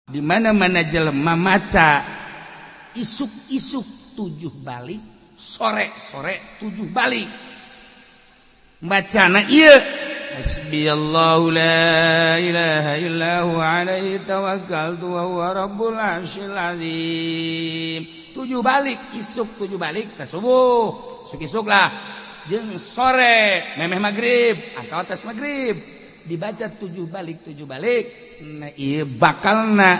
Di mana-mana jelema maca isuk-isuk 7 balik, sore-sore 7 balik. Bacana ieu hasbiyallahu la ilaha illa huwa alaihi tawakkaltu wa huwa rabbul arsyil azim. 7 balik, isuk 7 balik ka subuh, isuk-isuk lah. Jeung sore memeh magrib atau atas magrib dibaca 7 balik 7 balik. Nah ieu bakalna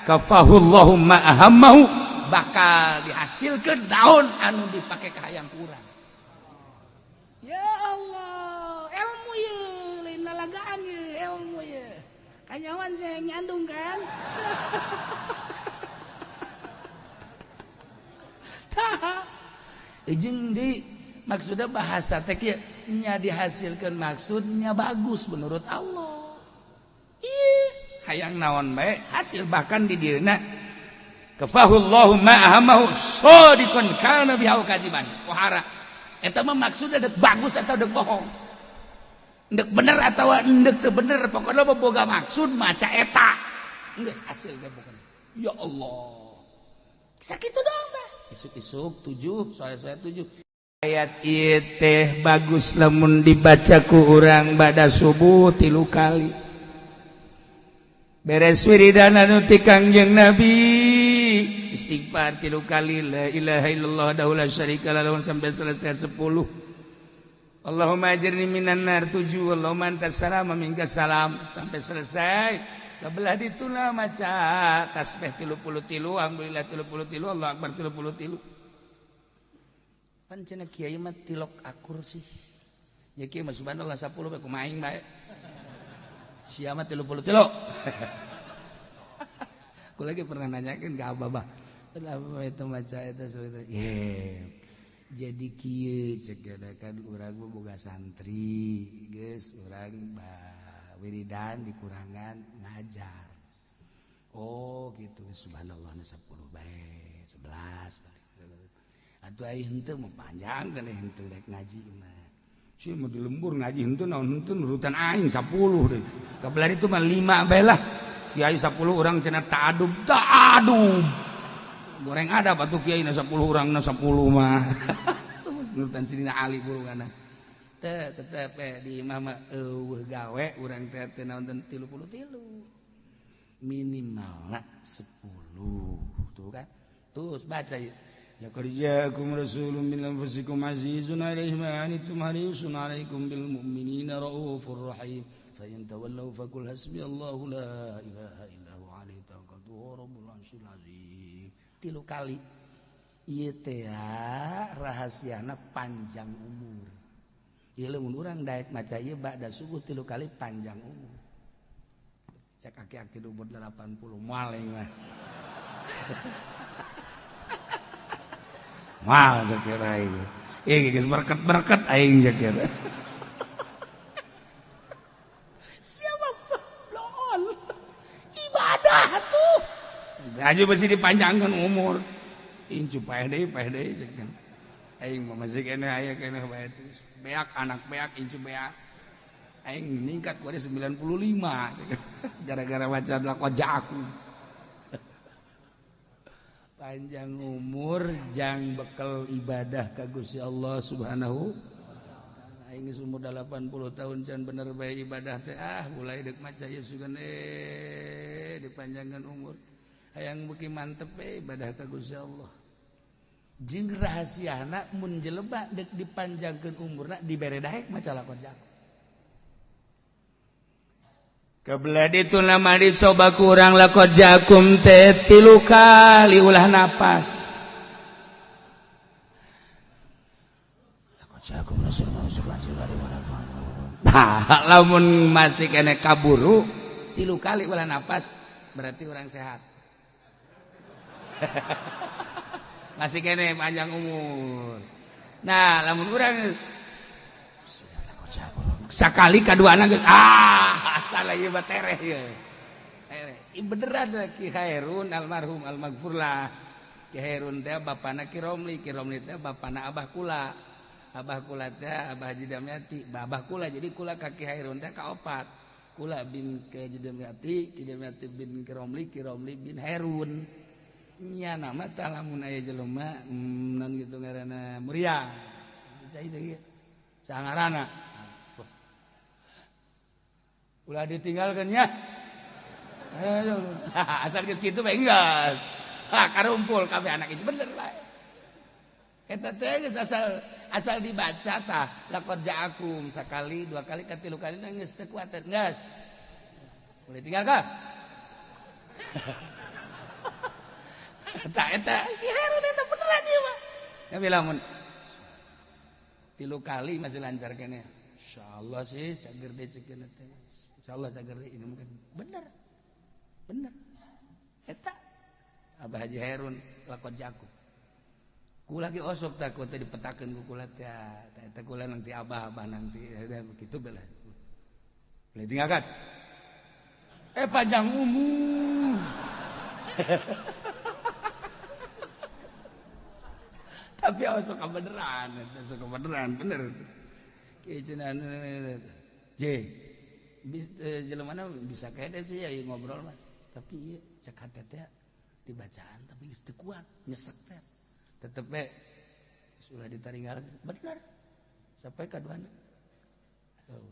kafahullahu ma ahammahu, bakal dihasilkeun daun anu dipake ka hayang kurang. Ya Allah, ilmu ye lain lalagaan ye, ilmu ye. Kanyawan saya nyandung kan. Tah jeung di maksudnya bahasa teh kieu nya dihasilkeun maksudnya bagus menurut Allah. Ih, hayang naon bae hasil bahkan di dirina kafahullahu ma ahammahu shadiqan kana bihi kadiban. Wahara eta mah maksudna dek bagus atau dek bohong, dek bener atau dek teu bener, pokokna mah boga maksud maca eta geus hasil teh pokokna. Ya Allah, sakitu doang teh isuk-isuk 7, sore-sore 7. Ayat ieu teh bagus lamun dibaca ku urang bada subuh 3 kali. Beres wiridan anu ti Kangjeng Nabi, istighfar 3 kali, la ilaha illallah wahdahu la syarika lahu sampai selesai 10. Allahumma ajirni minan nar 7, Allahumma antas salam wa minkas salam sampai selesai. Kabelah dituna maca tasbih 33, alhamdulillah 33, Allah akbar 33. Pan cenah kiai mah tilok akur sih. Ya kiai mah subhanallah 10 bae kumaha aing bae. Sia mah 33. Aku lagi pernah nanyakeun ka abah, Bah. Itu maca eta itu. Yeah. Jadi kieu cek kan urang mah boga santri, geus urang wiridan dikurangan ngajar. Oh gitu, subhanallah 10 bae, 11 balik. Atuh ai henteu mah panjang kan henteu rek ngaji mah. Si mah di lembur ngaji henteu naon henteu nurutan aing 10 deui. Kabelah itu mah 5 bae lah. Kiai 10 urang cenah ta'adub, ta'adub. Goreng ada batu kiai na 10 urang na 10 mah. Nurutan Sidina Ali burungana. Teh tetep di imah mah eueuh gawe urang teh teu naon 33. Minimalna 10. Tuh kan. Terus baca ieu. Laqad ja'akum rasulun min anfusikum azizun 'alaihi ma 'anittum harisun 'alaikum bil mu'minina raufur rahim. Fa in tawallaw faqul hasbiyallahu la ilaha illa huwa 'alaihi tawakkaltu wa rabbul 'arsyil 'azim. 3 kali. Ieu teh rahasiana panjang umur. Ieu lamun urang daek maca ieu ba'da subuh 3 kali panjang umur. Cek aki-aki umur 80 moal aing mah. Mal sakira aing. Ieu geus berkat-berkat aing sakira. Siapa bloon? Ibadah tuh. Gaji pasti dipanjangkan umur. Incu paeh deui sakieu. Aing mah masih keneh aya keneh bae terus. Beak anak beak incu beak. Aing meningkat kuari 95 gara-gara maca laqad ja'akum. Panjang umur jang bekel ibadah ka Gusti Allah Subhanahu wa taala. Aing geus umur 80 tahun can bener bae ibadah teh ah mulai deuk maca ieu sugan dipanjangkeun umur. Hayang beuki mantep bae ibadah ka Gusti Allah. Jeung rahasiana mun jelema deuk dipanjangkeun umurna dibere daek maca laqad ja'akum. Kebelah itu nama dicoba kurang laqad ja'akum teh 3 kali ulah napas. Laqad ja'akum rasulun. Tah lamun masih kene kaburu 3 kali ulah napas berarti orang sehat. Masih kene panjang umur. Nah, lamun urang sakali kaduana geus ah salah ieu mah tereh ieu. Tereh. Ieu beneran Ki Khairun almarhum almaghfurlah. Ki Khairun teh bapana Ki Romli, Ki Romli teh bapana Abah kula. Abah kula teh Abah Haji Damyati, Abah kula jadi kula ka Ki Khairun teh kaopat. Kula bin ke Jidemiati, Jidemiati bin Kiromli, Kiromli bin Herun. Nya nama tah lamun aya jelema non gitu ngaranna Muria. Cai cai. Sangarana. Ulah ditinggalkeun nya. Asal geus kitu bae geus. Ha karumpul kabeh anak itu bener bae. Eta teh geus asal dibaca tah laqad ja'akum sakali dua kali katilu kali geus teu kuat geus. Boleh tinggalkan? Tah eta ki Herun eta beneran ieu mah. Tapi lamun tilu kali masih lancar keneh. Insyaallah sih cager deui ceuk teh. Insyaallah cager deui ini mungkin bener. Bener. Eta Abah Haji Herun laqad ja'akum. Kula ge osok takut teh dipetakeun ku kula teh. Eta kula nanti abah-abah nanti begitu bela. Boleh tinggalkan. Panjang umur. Tapi osok kebeneran, osok kebeneran bener. Kieu cenah J. Jelema bisa kede sih ya ngobrol mah. Tapi ieu cek hate teh dibacaan tapi geus teu kuat, nyesek teh. Tetep we sudah ditaringgal bener sampai kaduana. Oh.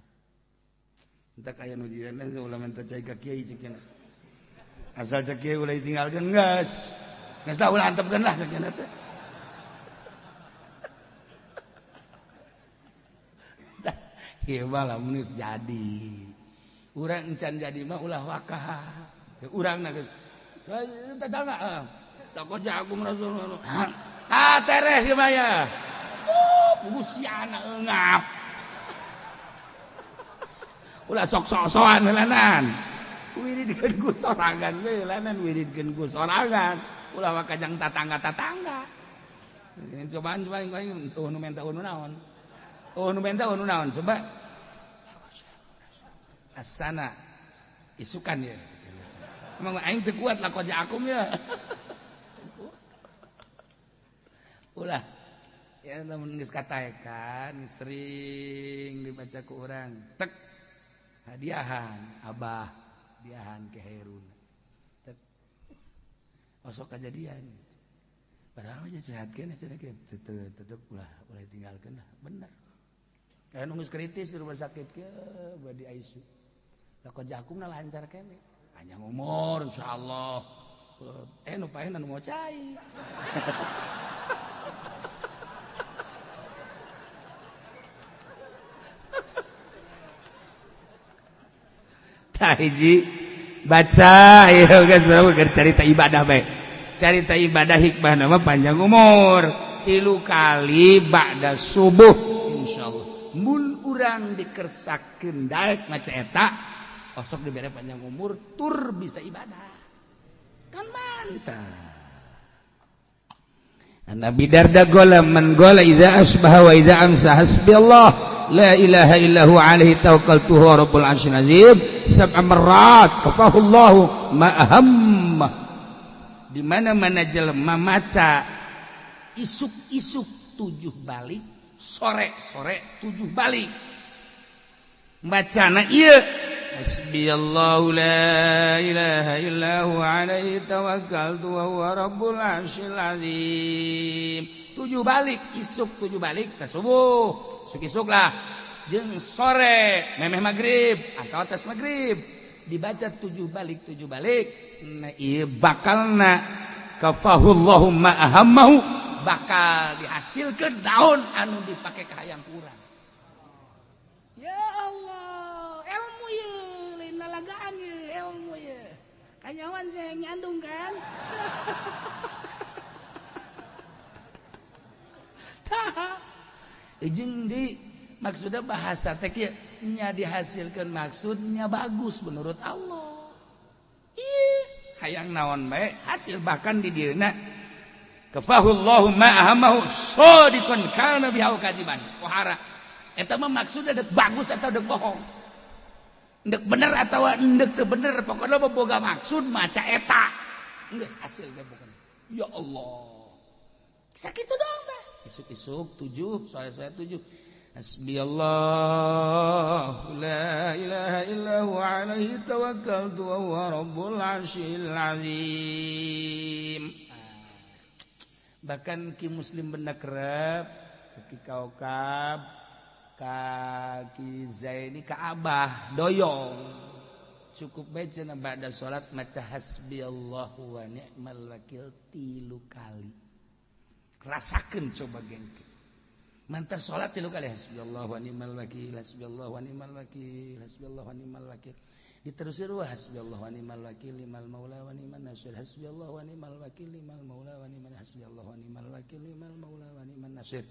Entah kaya nu jiran ulah minta cai ka kiai ceuk. Asal cek kiai ulah ditinggalkeun geus. Geus lah ulah antepkeun lah ceuk teh. Ieu mah lamun geus jadi. Urang encan jadi mah ulah wakah. Urang na geus. Tetangga. Takut jago Rasulullah. Ah teres ieu mah ya. Gusiana eungap. Ulah sok sok-sokan heulanan. Wiridkeun ku sorangan we heulanan wiridkeun ku sorangan. Ulah wakajang tatangga-tatangga. Cobaan coba aing tuh nu menta nu naon. Oh nu menta nu naon coba. Asana isukan ya. Emang aing teu kuat laqad ja'akum ya. Ulah ya lamun geus kataekan sering dibaca ku urang tek hadiahan abah hadiahan ke Herun tek osok kajadian padahal aja sehat keneh cenah ge tetep ulah ulah tinggalkeun lah bener aya nu geus kritis di rumah sakit ke badi ICU laqad ja'akum na lancar keneh panjang umur insyaallah nu paehna nu mau cai. Hiji baca ieu geus urang carita ibadah bae. Carita ibadah hikmah nama panjang umur. 3 kali ba'da subuh insyaallah. Mun urang dikersakeun daek maca eta osok dibere panjang umur tur bisa ibadah. Kan mantap. Nabi Darda gola man gola idza asbaha wa idza amsa hasbi Allah la ilaha illa huwa alaihi tawakkaltu huwa rabbul arsyil azim sab'a marrat kafahullahu ma ahamma. Di mana-mana jelema maca isuk-isuk 7 balik, sore-sore 7 balik. Bacana ieu hasbiyallahu la ilaha illa huwa alaihi tawakkaltu wa huwa rabbul arsyil azim. 7 balik, isuk 7 balik ka subuh. Isuk-isuk lah jeung sore memeh magrib atau atas magrib dibaca 7 balik 7 balik. Nah ieu bakalna kafahullahu ma ahammahu bakal dihasilkeun daun anu dipake ka hayang ku urang. Ya Allah, ilmu ieu lain lalagaan ieu ilmu ieu. Kanyawan saya nyandung kan. Tah jeung di maksudnya bahasa teh kieu nya dihasilkeun maksudnya bagus menurut Allah. Ih, hayang naon bae hasil bahkan di dieuna kafahullahu ma ahammahu shadiqan kana biha kadiban. Pohara eta mah maksudna dek bagus atau dek bohong. Dek bener atau dek teu bener pokona mah boga maksud maca eta. Geus hasil ge pokona. Ya Allah. Sakitu doang teh. Isuk-isuk 7, sore-sore 7. Hasbiyallahu la ilaha illa huwa alaihi tawakkaltu wa huwa rabbul arsyil azim. Bahkan ki muslim benda kerep ki kaukab ka ki Zaini ka Abah doyong cukup bae cenah ba'da salat maca hasbiyallahu wa ni'mal wakil 3 kali. Rasakeun coba gengke. Mantap salat 3 kali hasbiyallahu wa ni'mal wakil hasbiyallahu wa ni'mal wakil hasbiyallahu wa ni'mal wakil. Diterusir wa hasbiyallahu wa ni'mal wakil limal maula wa ni'man nasir hasbiyallahu wa ni'mal wakil limal maula wa ni'man hasbiyallahu wa ni'mal wakil limal maula wa ni'man nasir.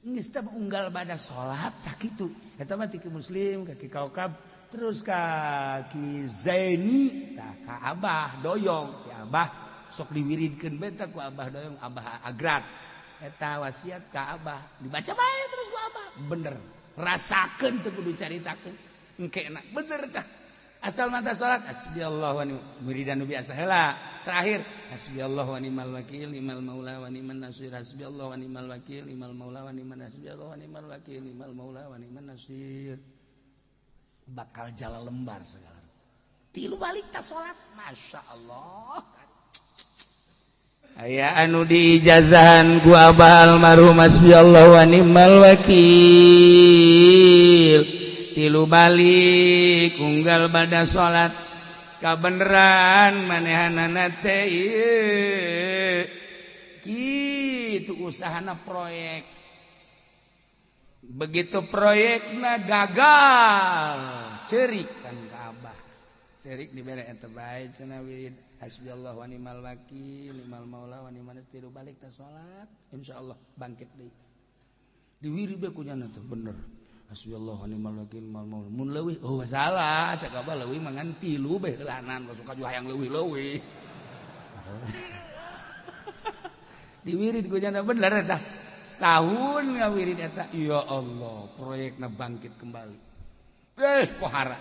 Geus teh unggal bada salat sakitu. Eta mah ti muslim ka ki kaukab terus ka ki Zaini tah ka Abah doyong. Ki Abah sok diwiridkeun bae tah ku Abah doyong Abah agrat. Eta wasiat ka Abah dibaca bae terus ku Abah bener rasakeun teu kudu caritakeun engke enak bener tah asal mata salat hasbiyallahu wa ni'mal wiridan nu biasa heula terakhir hasbiyallahu wa ni'mal wakil ni'mal maula wa ni'man nasir hasbiyallahu wa ni'mal wakil ni'mal maula wa ni'man hasbiyallahu wa ni'mal wakil ni'mal maula wa ni'man nasir bakal jala lembar segala 3 balik ta salat masyaallah. Aya anu diijazahan ku Abah almarhum hasbiyallahu wa ni'mal wakil 3 balik unggal bada salat kabeneran manehanana teh ieu kitu usahana proyek begitu proyekna gagal ceurik kan ka Abah ceurik dibere eta bae cenah wirid hasbiyallahu wa ni'mal wakil ni'mal maula wa ni'man nasir 3 balik ta salat insyaallah bangkit deui diwirid bae kunyana teh bener hasbiyallahu wa ni'mal wakil ni'mal maula mun leuwih oh salah cek abah leuwih mah ngan 3 bae heulanan suka juga hayang leuwih-leuwih diwirid kunyana bener eta setahun ngawirid eta ya Allah proyekna bangkit kembali pohara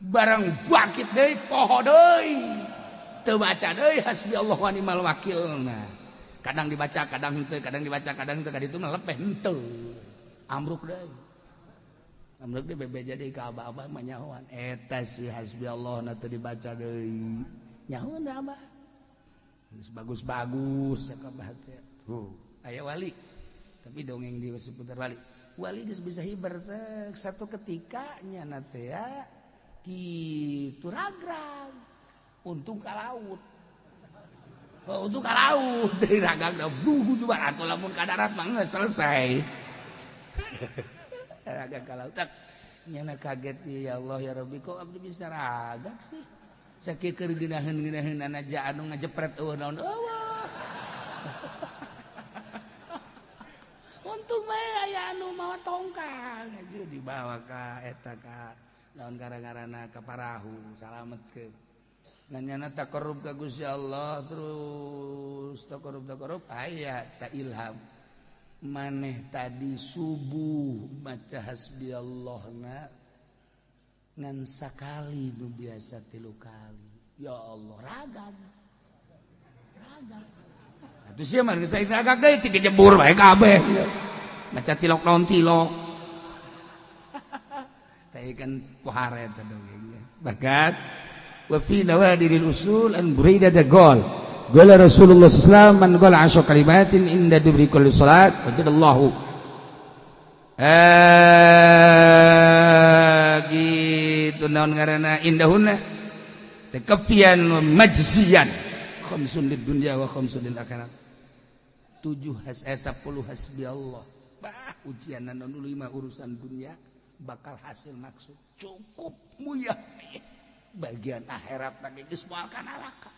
barang bangkit deui poho deui teu baca deui hasbiyallahu wa ni'mal wakil. Nah kadang dibaca kadang henteu kadang dibaca kadang henteu kaditu mah lepeh henteu ambruk deui ambruk deui bebeja deui ka abah-abah mah nyahoan eta si hasbiyallah na teu dibaca deui nyahoan da abah geus bagus-bagus cak abah teh tuh aya wali tapi dongeng di seputar wali wali geus bisa hiber teh satu ketika nyana teh ya gitu ragrag untung ka laut oh, untung ka laut dari ragrag bugu juga atau lamun ka darat mah geus selesai ragrag ka laut nyana kaget ya Allah ya Rabbi kok abdi bisa ragrag sih sakieu keur geunaheun-geunaheun aja anu ngajepret eueuh naon eueuh untung bae aya anu mawa tongkang aja dibawa ka eta ka lawan gara-garana ka parahu salametkeun nanyana taqarrub ka Gusti Allah terus taqarrub aya ta ilham maneh tadi subuh maca hasbiyallahna ngan sakali nu biasa 3 kali ya Allah ragam ragam atuh sia mah geus ragam deui tiga jebur bae kabeh maca tilok naon tilok kan pohara eta dongengnya bahkan wa fi nawadiril usul an Buraidah gol gol Rasulullah sallallahu alaihi wasallam man qala asyra kalimatin inda dubri kulli salat wajadallahu gitu naon ngaranna indahunna takafian wa majziyan khamsun lid dunya wa khamsun lil akhirat 7 10 hasbiyallah bah ujian anu 5 urusan dunia bakal hasil maksud cukup muyah bagian akhirat lagi geus moal ka neraka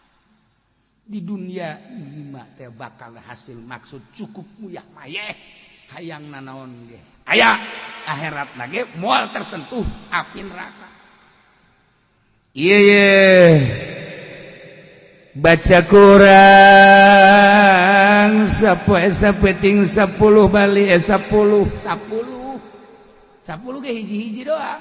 di dunia 5 teh bakal hasil maksud cukup muyah mayeh hayang nanaon ge aya akhirat lagi moal tersentuh api neraka ieu ye baca kurang sapoe sapeting 10 bali 10 10 ge hiji-hiji doang.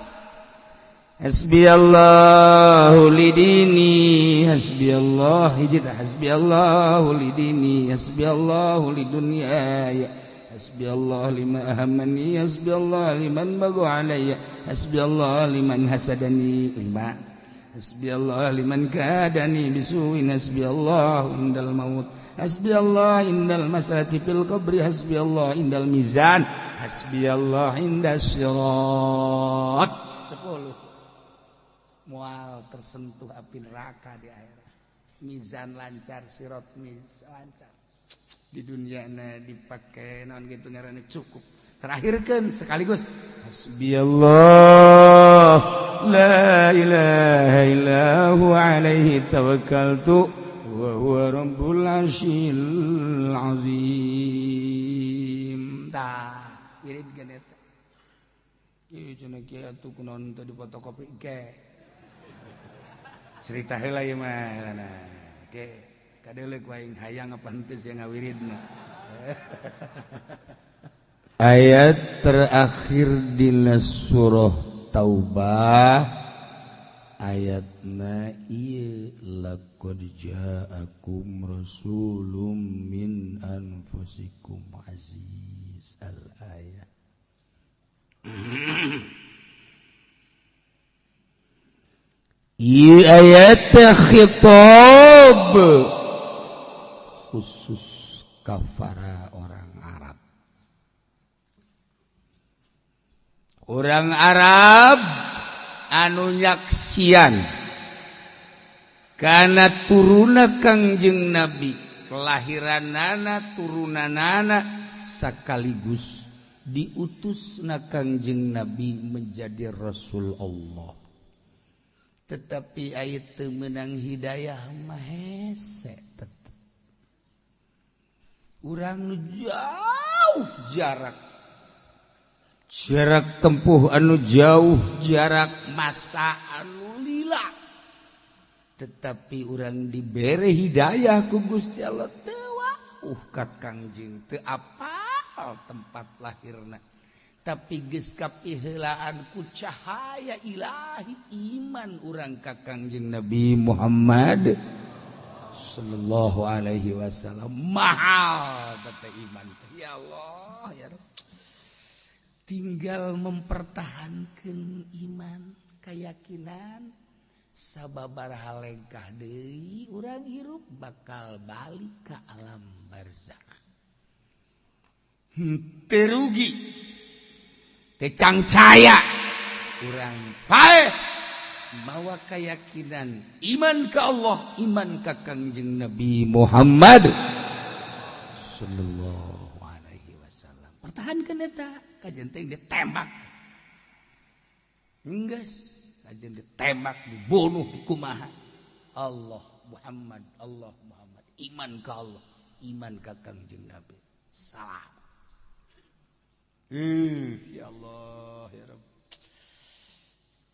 Hasbiyallahu lidini hasbiyallah hiji tah hasbiyallahu lidini hasbiyallahu lidunyaya Hasbi Allah lima ahammani, hasbi Allah liman bagha alayya, hasbi Allah liman hasadani. 5. Hasbi Allah liman kadani bisuin, hasbi Allah indal maut, hasbi Allah indal masalati fil qabri, hasbi Allah indal mizan, hasbi Allah indas sirat. 10. Mual tersentuh api neraka di akhirat. Mizan lancar, sirat mizan lancar. Di dunia na dipakai naon gitu ngaranna cukup. Terakhirkeun sekaligus hasbi Allah la ilaha illa huwa alaihi tawakkaltu wa huwa rabbul arsyil azim. Tah wirid geun eta. Ieu cenah kieu atuh kunaon teu difotokopi ke. Cerita heula ieu mah nah. Ke kadeuleuh aing hayang apa henteu sia ngawiridna. Ayat terakhir dina surah Taubah ayatna ieu laqad ja'akum rasulun min anfusikum aziz al ayat. Ieu ayat khitab khusus kafara orang Arab. Orang Arab anu nyaksian kana turuna Kangjeng Nabi, kelahiranana turunanana sekaligus diutusna Kangjeng Nabi menjadi Rasul Allah. Tetapi ayat teu meunang hidayah mah hese tetep. Urang nu jauh jarak, jarak tempuh anu jauh, jarak masa anu lila, tetapi urang dibere hidayah ku Gusti Allah teu wauh ka Kangjeng, teu apal tempat lahirna, tapi geus kapiheulaan ku cahaya ilahi iman urang ka Kangjeng Nabi Muhammad sallallahu alaihi wasallam. Mahal teh iman teh, ya Allah ya Rabb. Tinggal mempertahankan iman, keyakinan, sababaraha lengkah deui urang hirup bakal balik ka alam barzakh. Teu rugi, teu cangcaya urang paeh mawa keyakinan iman ka Allah, iman ka Kangjeng Nabi Muhammad sallallahu alaihi wasallam. Pertahankeun eta. Kajen teh ditembak, geus kajen ditembak, dibunuh, dikumaha. Allah Muhammad, Allah Muhammad, iman ka Allah, iman ka Kangjeng Nabi. Salam. Ya Allah ya Rabb.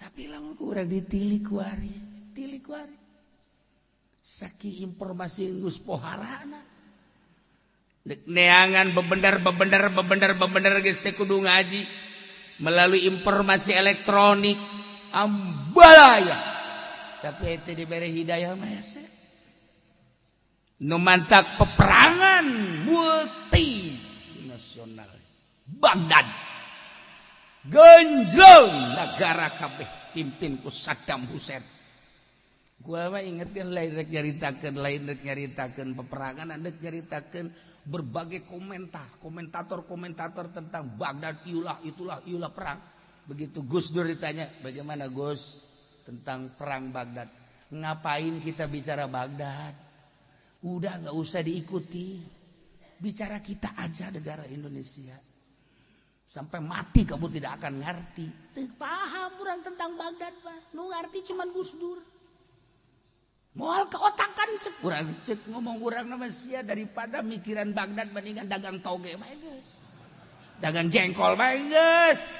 Tapi lamun ku urang ditilik kuari, tilik kuari. Saking informasi geus poharana. Neangan bebendar bebendar bebendar bebendar geus teh kudu ngaji melalui informasi elektronik ambalaya. Tapi itu diberi hidayah mah hese. Nu mantak peperangan multi nasional Baghdad genjlong negara kabeh pimpin ku Saddam Hussein. Gua mah ingetkeun lain rek nyaritakeun, lain rek nyaritakeun peperangan, rek nyaritakeun berbagai komentar, komentator-komentator tentang Baghdad, iulah itulah iulah perang. Begitu Gus Dur ditanya, bagaimana Gus tentang perang Baghdad? Ngapain kita bicara Baghdad? Udah nggak usah diikuti. Bicara kita aja negara Indonesia. Sampai mati kamu tidak akan ngerti. Teu paham orang tentang Baghdad mah. Nu ngerti cuman Gus Dur. Moal keotakan cek urang cek ngomong urang nama sia daripada mikiran Baghdad mendingan dagang toge mah geus. Dagang jengkol mah geus.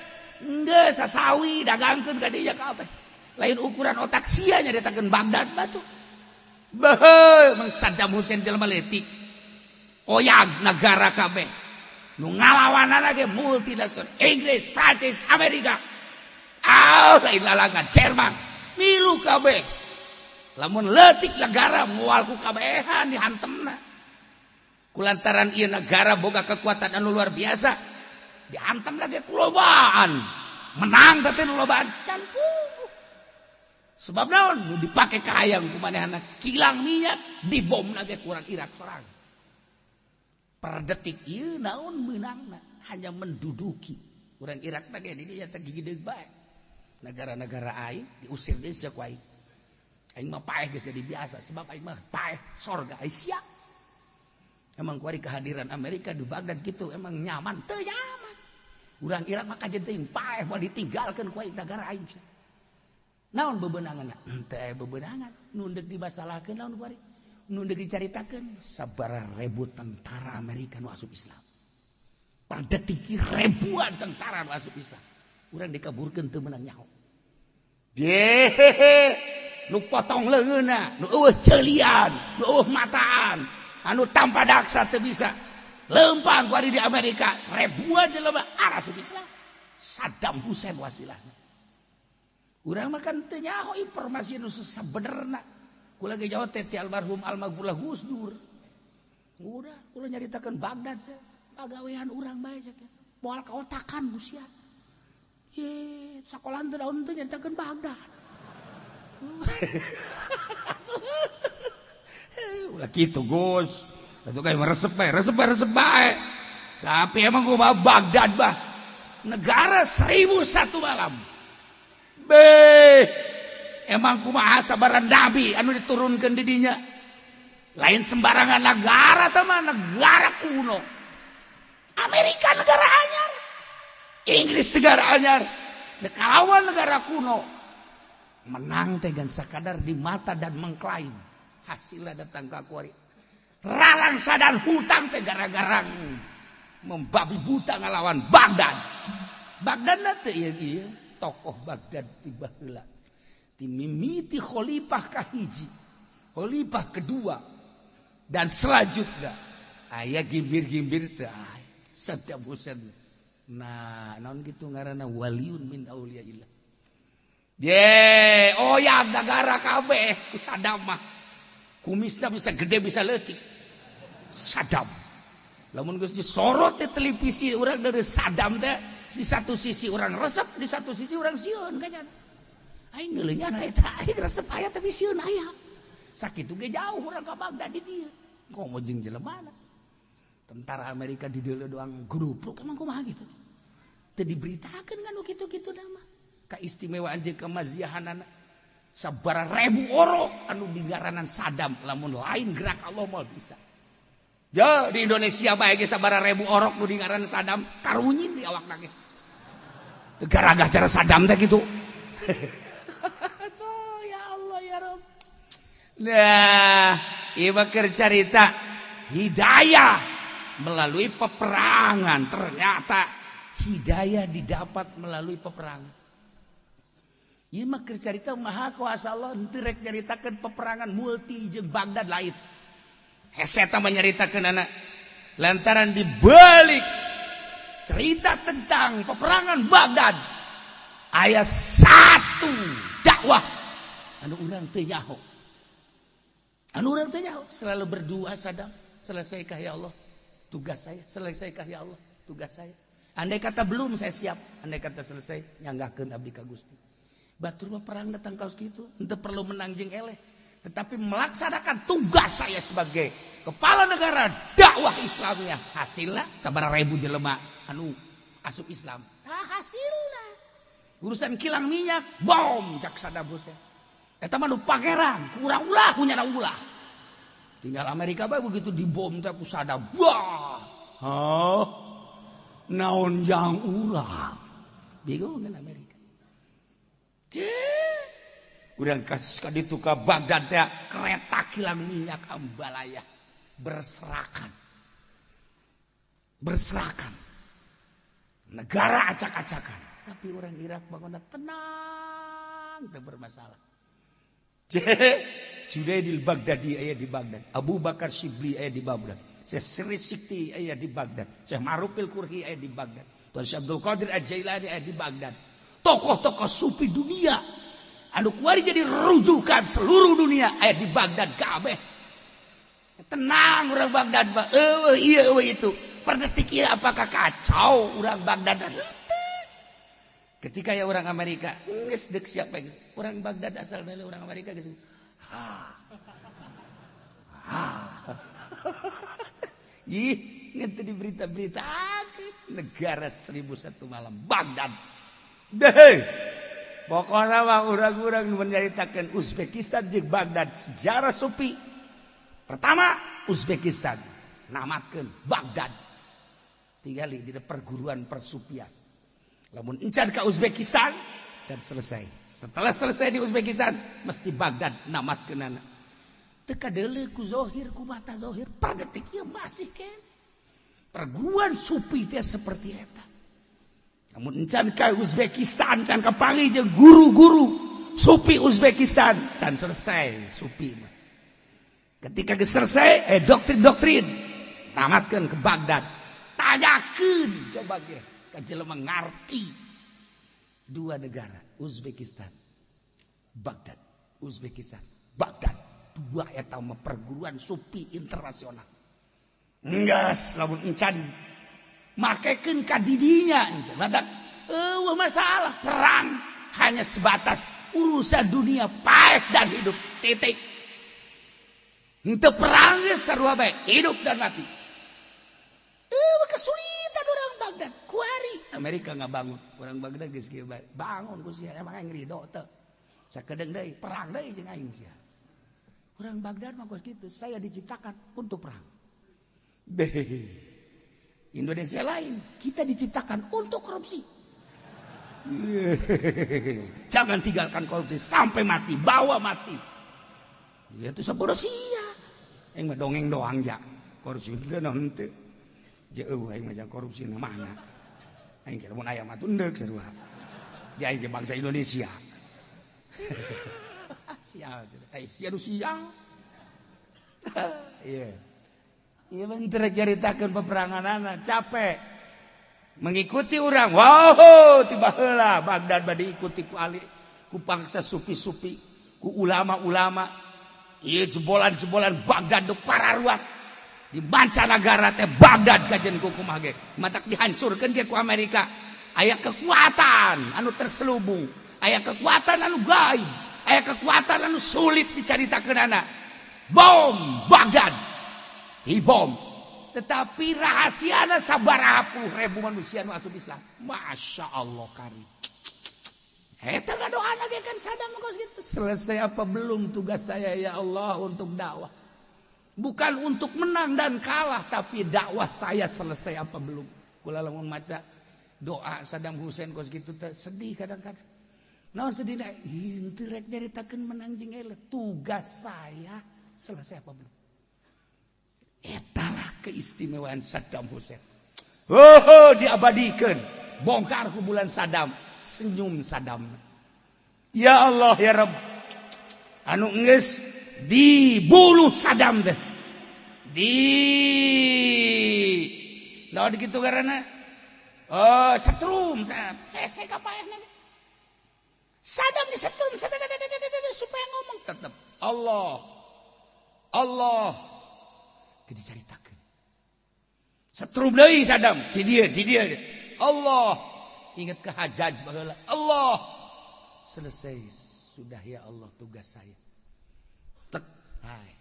Geus sasawi dagangkeun ka dinya kabeh. Lain ukuran otak sia nyaritakeun Baghdad mah tuh. Beuh, mang Saddam Hussein jelema leutik. Oyag negara kabeh. Nu ngalawanana ge multinasional Inggris, Prancis, Amerika. Ah, lain lalangan Jerman. Milu kabeh. Lamun leutik negara moal ku kabehan dihantemna. Kulantaran ieu negara boga kekuatan anu luar biasa, dihantam lagi kulobaan. Menang teh nu lobaan can puguh. Sebab naon nu dipake kahayang ku manehna kilang minyak dibom lagi kurang Irak sorang. Per detik ieu naon meunangna hanya menduduki. Urang Irak teh ge di dieu teh gigideug bae. Negara-negara aing diusir deui sia ku aing. Aing mah paeh geus jadi biasa sebab aing mah paeh sorga aing sia. Emang kuari kehadiran Amerika di Baghdad gitu emang nyaman teu nyaman. Urang Irak mah kajen teuing paeh moal ditinggalkeun ku aing negara aing. Naon bebenangan? Teu aya bebenangan. Nu deuk dimasalahkeun naon kuari? Nu deuk dicaritakeun sabaraha ribu tentara Amerika nu asup Islam. Per detik ribuan tentara nu asup Islam. Urang dikaburkeun teu meunang nyaho. Yehehe, nu potong leungeunna, nu eueuh ceulian, nu eueuh mataan, anu tanpa daksa teu bisa. Lempang kuari di Amerika, ribuan jelema asup Islam. Saddam Hussein wasilahna. Urang mah kan teu nyaho informasi nu sabenerna. Kula ge jauh teh ti almarhum almaghfurlah Gus Dur. Udah, kula nyaritakeun Baghdad sia. Pagawean urang bae sia. Moal kaotakan ku sia. Ye, sakolaan teu daun teu nyaritakeun Baghdad. Ulah kitu Gus. Atuh kayak resep bae, resep bae, resep bae. Tapi emang gua Baghdad bah. Negara 1001 malam. Beh, emang kumaha sabaran nabi anu diturunkeun di dinya. Lain sembarangan negara teh mah negara kuno. Amerika negara anyar, Inggris negara anyar, kalawan negara kuno. Menang teh gan sakadar di mata dan mengklaim. Hasilnya datang ka kuari. Ralangsa dan hutang teh gara-gara membabi buta ngalawan Baghdad. Baghdad teh ieu ieu tokoh Baghdad ti baheula. Ti mimiti khalifah kahiji, khalifah kedua dan selanjutnya aya gimbir-gimbir teh Saddam Hussein. Nah, naon kitu ngaranna waliun min auliyaillah. Ye, oh ya negara kabeh ku Saddam mah. Kumisna bisa gede bisa leutik. Saddam. Lamun geus disorot di televisi urang dari Saddam teh di satu sisi orang resep, di satu sisi orang sieun kayaknya. Aing neuleungan eta aing resep aya tapi sieun aya. Sakitu ge jauh urang ka Baghdad di dieu. Komo jeung jelemana. Tentara Amerika di dieu doang grupluk emang kumaha gitu. Teu diberitakeun kan kitu-kitu mah. Kaistimewaan jeung kemaziahanana. Sabaraha ribu orok anu digaranan Saddam lamun lain gerak Allah mah bisa. Ya di Indonesia bae ge sabaraha ribu orok nu dingaranan Saddam karunyin di awakna ge. Teu garagah cara Saddam teh kitu. Tuh ya Allah ya Rabb. Nah, ieu mah keur carita hidayah melalui peperangan. Ternyata hidayah didapat melalui peperangan. Ieu mah keur carita maha kuasa Allah henteu rek nyaritakeun peperangan multi jeung Baghdad lain. Heseta menyeritakan anak lantaran dibalik cerita tentang peperangan Baghdad aya satu dakwah anu urang teu nyaho, anu urang teu nyaho selalu berdoa Saddam, selesaikah ya Allah tugas saya, selesaikah ya Allah tugas saya. Andai kata belum saya siap, andai kata selesai nyanggahkeun abdi ka Gusti. Batur mah perang datang kaos kitu henteu perlu menang jeung eleh, tetapi melaksanakan tugas saya sebagai kepala negara dakwah Islamnya. Hasilnya sabaraha ribu jelema anu asup Islam. Nah, hasilnya urusan kilang minyak bom cak Saddam Hussein. Eta mah nu pangeran kurang ulah punya ulah. Tinggal Amerika bae begitu dibom teh ku Saddam. Wah. Hah? Naon jang urang? Bingung kan Amerika. Urang kasus ka ditu ka Baghdad teh kereta kilang minyak ambalaya berserakan. Berserakan. Negara acak-acakan. Tapi orang Irak bangunna tenang, teu bermasalah. Junaidil Baghdadi aya di Baghdad, Abu Bakar Shibli aya di Baghdad, Syekh Sri Sikti aya di Baghdad, Syekh Ma'rufil Kurhi aya di Baghdad, Tuan Syekh Abdul Qadir Al-Jailani aya di Baghdad. Tokoh-tokoh sufi dunia anu kuari jadi rujukan seluruh dunia aya di Baghdad kabeh. Tenang orang Baghdad mah. Eueuh ieu eueuh itu. Per detik ieu apakah kacau orang Baghdad? Ketika ya orang Amerika geus deuk siapa orang Baghdad asal dari orang Amerika geus. Ha. Ha. Ih, ngeunteun di berita-berita negara 1001 malam Baghdad. Deh. Pokoknya mah urang-urang menyaritakan Uzbekistan jeung Baghdad sejarah sufi. Pertama Uzbekistan namatkeun Baghdad. Tinggali di perguruan persufian. Lamun encan ka Uzbekistan, can selesai. Setelah selesai di Uzbekistan, mesti Baghdad namatkeunana. Teu kadeuleu ku zohir, ku mata zohir, per detik ieu masih keneh. Perguruan sufi teh seperti eta. Namun encan ka Uzbekistan, can kapanggih jeung guru-guru sufi Uzbekistan, can selesai sufi mah. Ketika geus selesai, doktrin-doktrin tamatkeun ke Baghdad. Tanyakeun coba ge ka jelema ngarti. Dua negara, Uzbekistan, Baghdad, Uzbekistan, Baghdad. Dua eta mah perguruan sufi internasional. Enggeus lamun encan makekeun ka didinya badak eueuh masalah perang hanya sebatas urusan dunia paeh dan hidup titik. Henteu perang geus sarua bae hidup dan mati. Eueuh kesulitan orang Baghdad kuari Amerika ngabangun orang Baghdad geus kieu bae bangun ku sia emang aing ridho teu sakedeung deui perang deui jeung aing sia. Orang Baghdad mah geus kitu, saya diciptakan untuk perang. Deh. Indonesia lain, kita diciptakan untuk korupsi. Jangan tinggalkan korupsi sampai mati, bawa mati. Dia tuh sabodo sia. Aing mah dongeng doang ja. Korupsi teu naon teu. Jeuh aing mah korupsi na mana. Aing kira mun aya mah tundeuk sarua. Di aing ge bangsa Indonesia. Sial, sia nu sial. Iya. Iya bener caritakeun peperanganana capek. Mengikuti orang. Wow, tiba heula Baghdad bade diikuti ku ali, ku bangsa sufi-sufi, ku ulama-ulama. Ieu jebolan-jebolan Baghdad nu pararuat. Di mancanagara teh Baghdad kajen ku kumaha ge. Matak dihancurkeun ge ku Amerika. Aya kekuatan anu terselubung, aya kekuatan anu gaib, aya kekuatan anu sulit dicaritakeunana. Bom Baghdad. Dibom. Tetapi rahasiana sabaraha puluh ribu manusia nu asup Islam. Masya Allah kari. Eta ngadoana ge kan Saddam kos gitu. Selesai apa belum tugas saya ya Allah untuk dakwah? Bukan untuk menang dan kalah, tapi dakwah saya selesai apa belum? Kula lamun maca doa Saddam Hussein kos gitu teh sedih kadang-kadang. Naon sedih da? Henteu rek nyaritakeun menang jeung eleh. Tugas saya selesai apa belum? Etalah keistimewaan Saddam Hussein. Oh, diabadikan. Bongkar kuburan Saddam, senyum Saddam. Ya Allah ya Rabb. Anu geus dibunuh Saddam teh. Di naon kitu karena oh, setrum saya kapaehna. Saddam disetrum supaya ngomong tetep Allah. Allah. Teu dicaritakeun. Setrum deui Saddam, di dieu, di dieu. Allah. Ingat ke Hajjaj baheula. Allah. Selesai sudah ya Allah tugas saya. Tek, hai.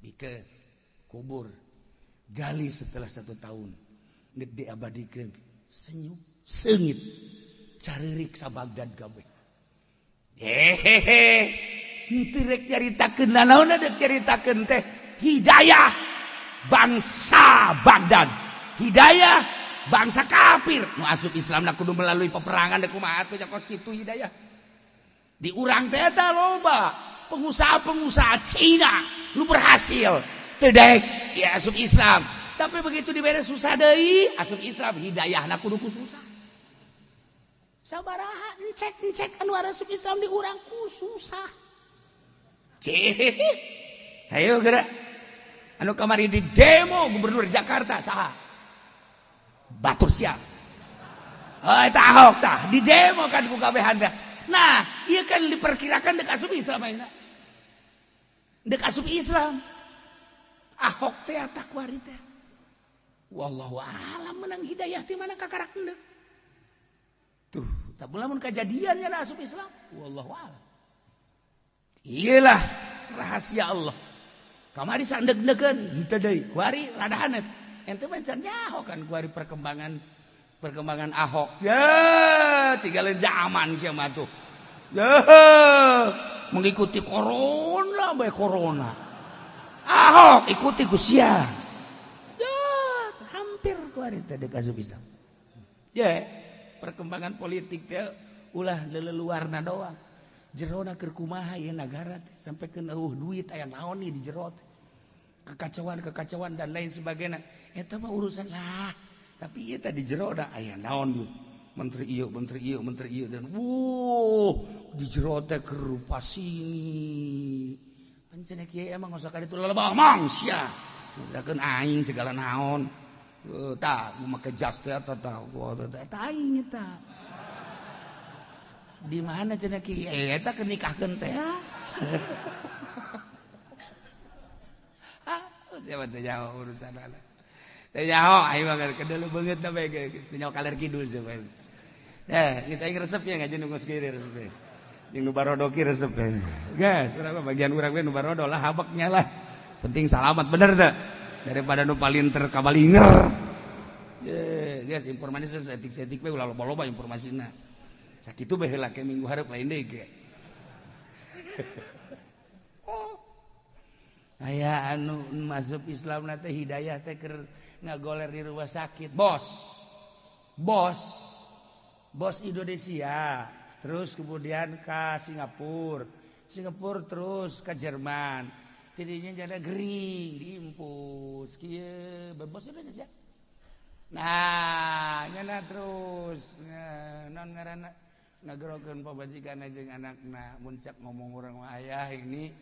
Bikeun kubur. Gali setelah 1 tahun. Nek diabadikeun senyum, seungit. Caririk sa Baghdad kabeh. Hehehe. Henteu rek nyaritakeun nanaon deuk nyaritakeun teh hidayah bangsa Baghdad. Hidayah bangsa kafir nu asup Islam na kudu melalui peperangan deuk kumaha atuh nya kos kitu hidayah. Di urang teh eta loba pengusaha-pengusaha Cina nu berhasil teu daek ya asup Islam. Tapi begitu dibere susah deui asup Islam hidayahna kudu ku susah. Sabaraha encek-encek anu asup Islam di urang ku susah. Cih. Ayo gerak. Anu kamari di demo gubernur Jakarta saha? Batur siap. Oh, eta Ahok tah di demo kan ku kabehan teh. Nah, ieu kan diperkirakan dek asup Islam ayeuna. Dek asup Islam. Ahok teh takwari teh. Wallahu alam menang hidayah ti mana kakarak endek. Tuh, tak lamun kajadian nya asup Islam. Wallahu alam. Iyalah rahasia Allah. Kamari sandeg-degeun henteu deui. Kuari rada hanet. Ente mah can nyaho kan kuari perkembangan Ahok. Ya, tinggalin zaman sia mah tuh. Ya, mengikuti corona bae corona. Ahok ikuti ku sia. Ya, hampir kuari teh deuk asup Islam. Ya, perkembangan politik teh ulah leleluarna doang. Jerona keur kumaha ieu nagara teh sampai keun eueuh duit aya naon nih di jero teh. Kekacauan-kekacauan dan lain sebagainya. Eta mah urusan lah. Tapi ieu teh di jero da aya naon ieu. Menteri ieu, menteri ieu, menteri ieu dan wuh di jero teh keur pasini. Pancen kieu emang osok ka ditu lelebah mang sia. Udakeun aing segala naon. Tah make jas teh eta tah. Eta aing eta. Di mana cenah ki eta keur nikahkeun teh. Ah, siapa teh nyaho urusan anak. Teh nyaho aing mah kedelu beungeut teh bae teh nyaho kaler kidul sia bae. Eh, geus aing resep ya ngaji nu geus kieu resep. Jeung nu barodo ki resep. Geus, urang mah bagian urang we nu barodo lah habeknya lah. Penting salamat bener teh. Daripada nu palinter kabalinger. Ye, geus informasi seetik-seetik we ulah loba-loba informasina. Sakitu bae heula ke minggu hareup lain deui ge. Oh. Aya anu masuk Islam na teh hidayah teh keur ngagoler di rumah sakit. Bos. Bos Indonesia, terus kemudian ke Singapura. Singapura terus ke Jerman. Tidinya jada gering diimpus kieu bos Indonesia. Nah, nyana terus non ngaranna ngagerokeun pamajikan jeung anakna muncak ngomong urang ayah ini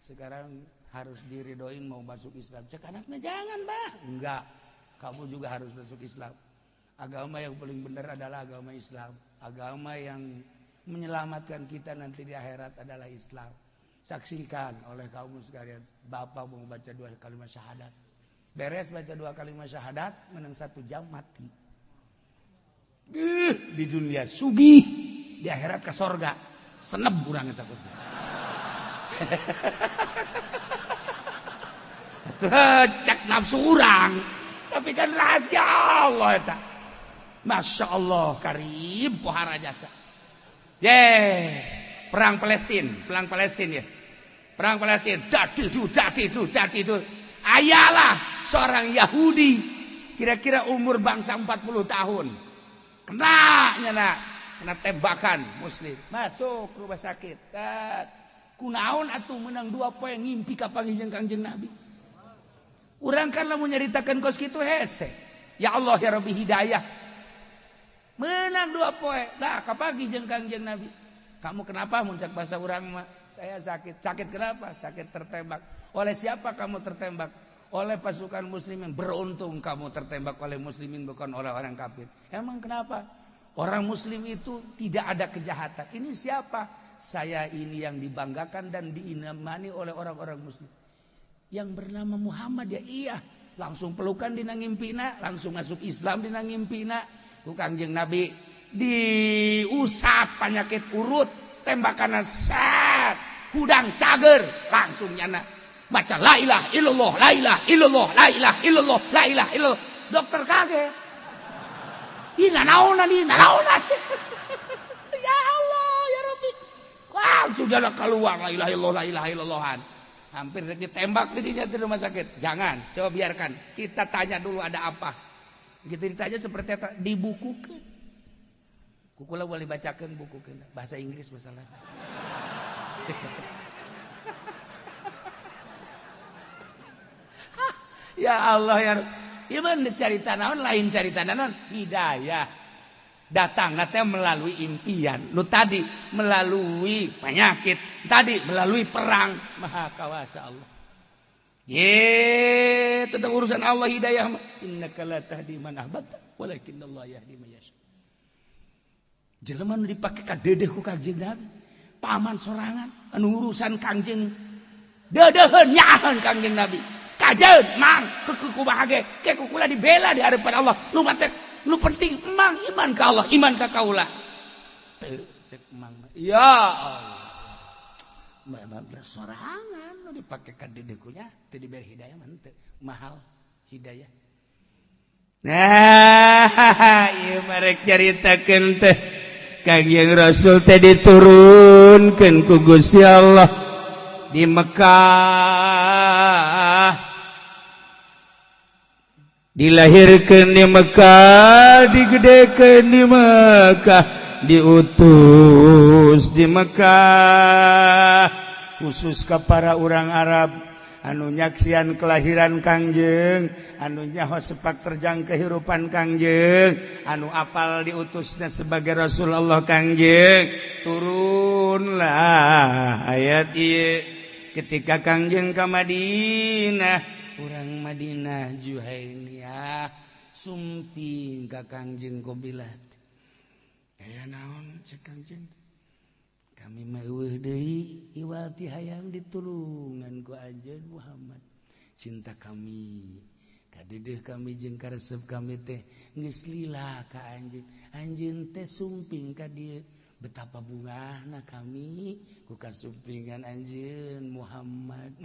sekarang harus diridoin mau masuk Islam. Cek anakna jangan, Bah. Enggak. Kamu juga harus masuk Islam. Agama yang paling benar adalah agama Islam. Agama yang menyelamatkan kita nanti di akhirat adalah Islam. Saksikan oleh kaum sekalian, bapak mau baca 2 kalimat syahadat. Beres baca 2 kalimat syahadat, menang 1 jam mati. Di dunia sugih, di akhirat ke sorga. Seneb urang eta kos. Cek nafsu urang, tapi kan rahasia Allah eta. Masya Allah karim pohara jasa. Ye, perang Palestina ya. Perang Palestina, dadi itu. Ayalah seorang Yahudi kira-kira umur bangsa 40 tahun. Kena nyana, kena tembakan muslim. Masuk rumah sakit. Kunaon atuh menang 2 poe ngimpi ka panggih jeung Kangjeng Nabi. Urang kan lamun nyaritakeun kos kitu hese. Ya Allah ya Rabbi hidayah. Menang 2 poe. Dah kapanggih jeung Kangjeng Nabi. Kamu kenapa muncak bahasa urang mah? Saya sakit. Sakit kenapa? Sakit tertembak. Oleh siapa kamu tertembak? Oleh pasukan muslimin. Beruntung kamu tertembak oleh muslimin bukan oleh orang kafir. Emang kenapa? Orang muslim itu tidak ada kejahatan. Ini siapa? Saya ini yang dibanggakan dan diinamani oleh orang-orang muslim. Yang bernama Muhammad ya iya. Langsung pelukan dina ngimpina, langsung masuk Islam dina ngimpina. Ku Kangjeng Nabi diusap penyakit urut, tembakan set, hudang cager, langsung nyana baca la ilaha illallah, la ilaha illallah, la ilaha illallah, la ilaha illallah. Dokter kaget. Ih nanaonan, ih nanaonan. Ya Allah, ya Rabbi. Wah, sudahlah keluar la ilaha illallah, la ilaha illallahan. Hampir ditembak di rumah sakit. Jangan, coba biarkan. Kita tanya dulu ada apa. Begitu ditanya seperti apa, dibukukan. Kukula boleh bacakan buku bahasa Inggris masalah. Ya Allah ya. Ieu cari naon lain cari naon hidayah. Datang teh melalui impian. Lu tadi melalui penyakit, tadi melalui perang. Maha kawasa Allah. Ye, tetap urusan Allah hidayah. Innaka la tahdi man ahbabta, walakinnallaha yahdi man yasha. Jelema nu dipake ka dedeh ku Kangjeng Nabi, paman sorangan anu urusan Kangjeng. Dedeuheun nyaaheun Kangjeng Nabi. Ajeun mang keukeuh kumaha ge ke ku kula dibela di hadapan Allah. Nu matek nu penting emang iman ka Allah, iman ka kaula. Teu cek mang. Ya Allah. Bae sorangan nu dipake ka dedekunya teu diberi hidayah mah teu mahal hidayah. Nah, ieu marek caritakeun teh Kangjeng Rasul teh diturunkeun ku Gusti Allah di Mekah, dilahirkan di Mekah, digedekeun di Mekah, diutus di Mekah, khusus ke para orang Arab anu nyaksian kelahiran Kangjeng, anu nyaho sepak terjang kehidupan Kangjeng, anu apal diutusnya sebagai Rasulullah Kangjeng. Turunlah ayat ieu ketika Kangjeng ke Madinah, urang Madinah Juhainiyah sumping ka Kangjeng Qobilat. Aya naon cek Kangjeng? Kami mah eueuh deui iwal ti hayang ditulungan ku anjeun Muhammad. Cinta kami kadedeuh kami jeung karesep kami teh geus lila ka anjeun. Anjeun teh sumping ka dieu. Betapa bungahna kami ku kasumpingan anjeun Muhammad.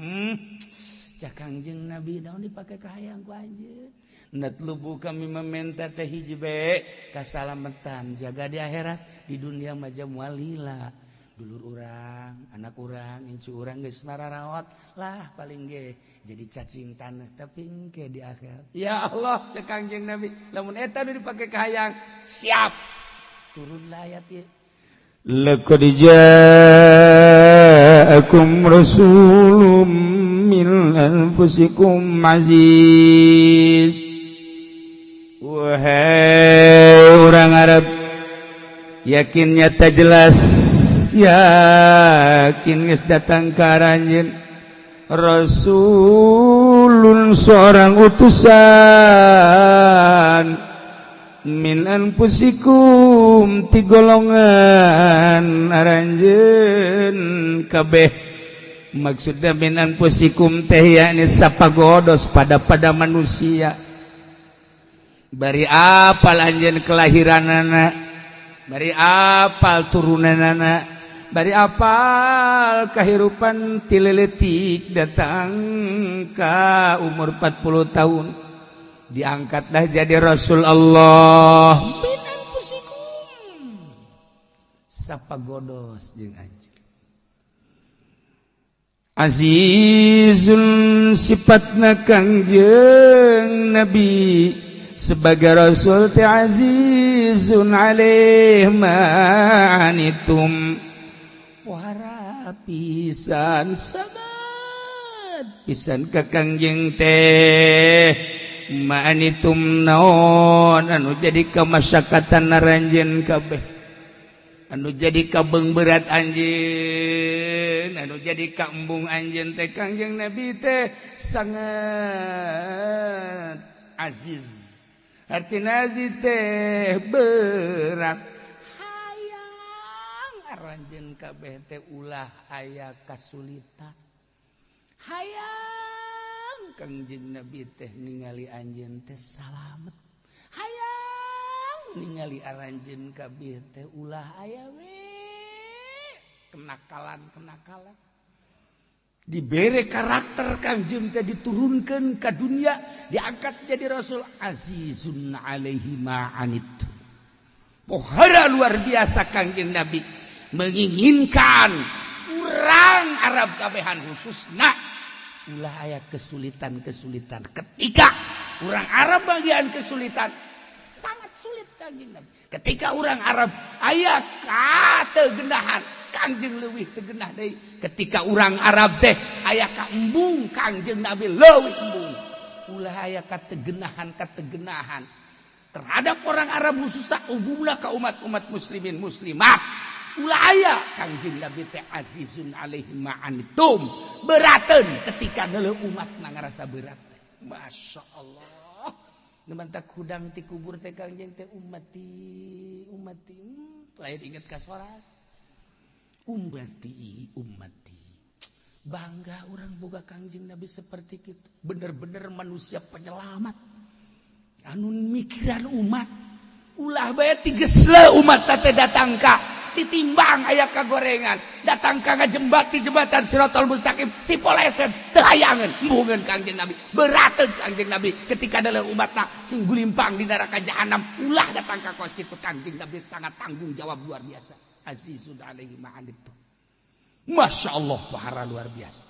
Cak Kangjeng Nabi naon dipake kahayang ku anjeun. Natlubu kami meminta teh hiji bae kasalametan jaga di akhirat, di dunia mah moal lila. Dulur urang, anak urang, incu urang geus mararawat lah paling ge jadi cacing tanah tapi engke di akhirat. Ya Allah cek Kangjeng Nabi lamun eta nu dipake kahayang siap. Turunlah ayat ieu. Laqad ja'akum rasulun min anfusikum aziz. Wahai orang Arab, yakin nyata jelas, yakin geus datang ka aranjeun rasulun seorang utusan min anfusikum ti golongan aranjeun kabeh. Maksudna min anfusikum teh yakni sapagodos pada manusia. Bari apal anjeun kelahiranana, bari apal turunanana, bari apal kahirupan ti leutik datang ka umur 40 tahun diangkatlah jadi Rasul Allah. Min anfusikum sapagodos jeung anjeun. Azizun sifatna Kangjeng Nabi sebagai Rasul teh azizun alaih ma'anitum, pohara pisan sabat pisan ka Kangjeng teh ma'anitum naon anu jadi kamasyakatan aranjeun kabeh, anu jadi kabeng berat anjeun, anu jadi kaembung anjeun teh Kangjeng Nabi teh sangat aziz. Artina aziz teh berat. Hayang aranjeun kabeh teh ulah aya kasulitan. Hayang Kangjeng Nabi teh ningali anjeun teh salamet. Hayang ningali aranjeun kabeh teh ulah aya we kenakalan-kenakalan. Dibere karakter Kangjeng teh diturunkan ke dunia, diangkat jadi Rasul. Azizun alaihi ma'anit, pohara luar biasa Kangjeng Nabi menginginkan urang Arab kabehan khususna ulah aya kesulitan-kesulitan. Ketika urang Arab bagian kesulitan sangat sulit Kangjeng Nabi. Ketika urang Arab aya kategenahan, Kangjeng leuwih tegenah deui. Ketika urang Arab teh aya kaembung, Kangjeng Nabi leuwih embung. Ulah aya kategenahan-kategenahan terhadap orang Arab khususna umumna ka umat-umat muslimin muslimat. Ulah aya Kangjeng Nabi teh azizun alaihi ma'anitum, berateun ketika neuleuh umat na ngarasa berat. Masya Allah. Nemantak hudang ti kubur teh Kangjeng teh ummati ummati, lain inget ka sorak. Ummati ummati. Bangga orang boga Kangjeng Nabi seperti itu. Bener-bener manusia penyelamat. Anu mikiran umat. Ulah bae tigesle umat teh datang ka ditimbang aya kagorengan, datang ka ngajembat di jembatan Siratal Mustaqim tipoleset teu hayangeun embungeun Kangjeng Nabi. Berateun Kangjeng Nabi ketika dalam umatna sing gulimpang di neraka jahanam, ulah datang ka kos kitu. Kangjeng Nabi sangat tanggung jawab luar biasa. Azizun alaihi ma anittum. Masya Allah, pahara luar biasa.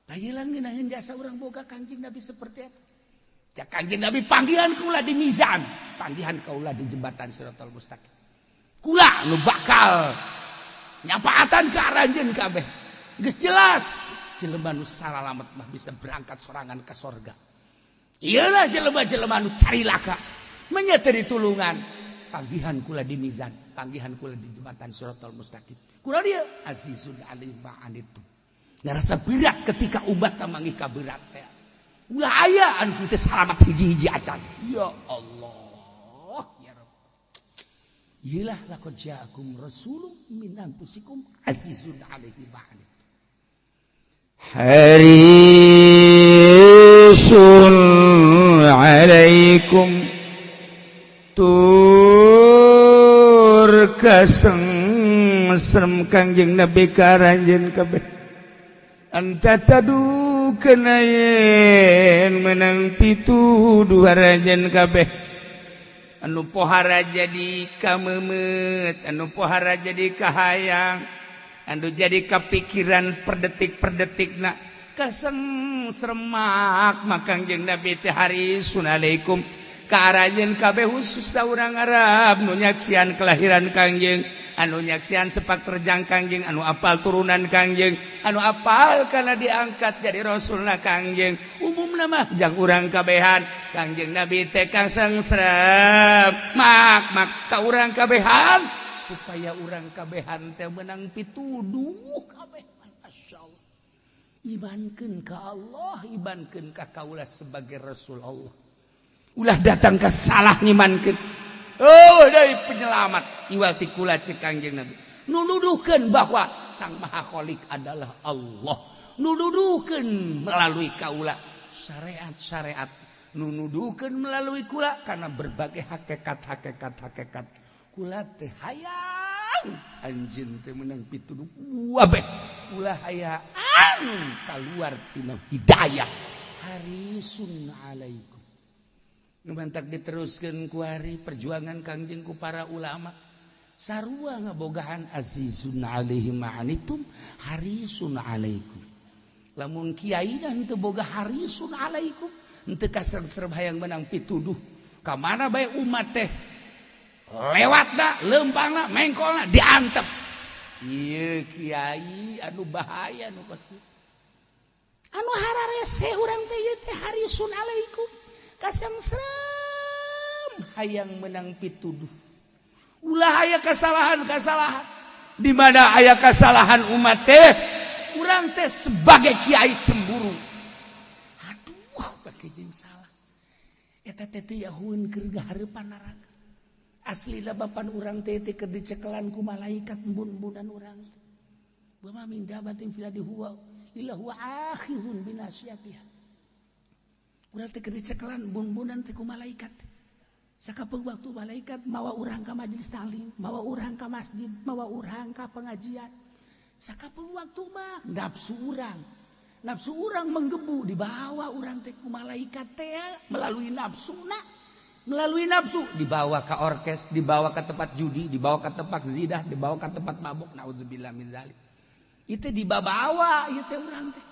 Tayilang ngeunaheun jasa urang boga Kangjeng Nabi seperti itu. Cak Kangjeng Nabi panggilan kaula di mizan, panggilan kaula di jembatan Siratal Mustaqim. Kula nu bakal nyapaatan ke aranjeun kabeh. Geus jelas jelema nu salalamet mah bisa berangkat sorangan ke sorga. Iyalah jelema-jelema nu carilaka menya teu ditulungan. Panggihan kula di mizan, panggihan kula di jembatan Siratal Mustaqim. Kula dia azizun alaihi ma anittum. Ngarasa berat ketika umat manggih ka berat teh. Ulah aya anu teu salamat hiji-hiji acan. Ya Allah, ya Rabb. Iyalah laqad ja'akum rasulun min anfusikum azizun alaihi ma anittum. Harisun alaikum tur kaseng serem Kangjeng Nabi ka aranjeun kabeh. Anta tadu kenayen menang pituduh aranjeun kabeh. Anu pohara jadi kamemet, anu pohara jadi kahayang, anu jadi kapikiran per detik per detikna kaseng seremak Kangjeng Nabi teh harisun alaikum ka aranjeun kabeh, khususna urang Arab nu nyaksian kelahiran Kangjeng, anu nyaksian sepak terjang Kangjeng, anu apal turunan Kangjeng, anu apal karena diangkat jadi rasulna Kangjeng. Umumna mah jang urang kabehan Kangjeng Nabi teh kasengsrem mak mak ka urang kabehan supaya urang kabehan teh menang pituduh kabeh. Masyaallah, imankeun ka Allah, imankeun ka kaula sebagai rasul Allah. Ulah datang ka salah ngimankeun. Oh, dari penyelamat iwal ti kula cek Kangjeng Nabi. Nuduhkeun bahwa Sang Maha Khalik adalah Allah. Nuduhkeun melalui kaula syariat-syariat. Nuduhkeun melalui kula karena berbagai hakikat-hakikat hakikat. Kula teh hayang anjeun teh menang pituduh kabeh. Ulah hayang kaluar tina hidayah. Harisun alaikum. Nu mantak diteruskeun kuari perjuangan Kangjeng ku para ulama. Sarua ngabogahan azizun alaihi ma anittum harisun alaikum. Lamun kiai dan teu boga harisun alaikum, henteu kasengsrem hayang menang pituduh. Ka mana bae umat teh lewatna, leumpangna, mengkolna diantep. Ieu kiai anu bahaya nu kos kitu. Anu hararese urang teh ieu teh harisun alaikum. Kasengsrem hayang menang pituduh. Ulah aya kesalahan-kesalahan. Di mana aya kesalahan umat teh, urang teh sebagai kiai cemburu. Aduh, pake jeung salah. Eta teh teu yahueun keur hareupan neraka. Aslina bapan urang teh teh keur dicekelan ku malaikat embun-embunan urang. Wa ma min dabatin fil ardi huwa illa huwa akhizun binasiyatiha. Urang teh keur dicekelan embun-embunan teh ku malaikat. Sakapeung waktu malaikat mawa urang ka majelis taklim, mawa urang ka masjid, mawa urang ka pengajian. Sakapeung waktu mah nafsu urang. Nafsu urang menggebu dibawa urang teh ku malaikat teh melalui nafsuna. Melalui nafsu dibawa ke orkes, dibawa ke tempat judi, dibawa ke tempat zidah, dibawa ke tempat mabuk. Naudzubillah min zalik. Itu dibawa ieu teh urang teh.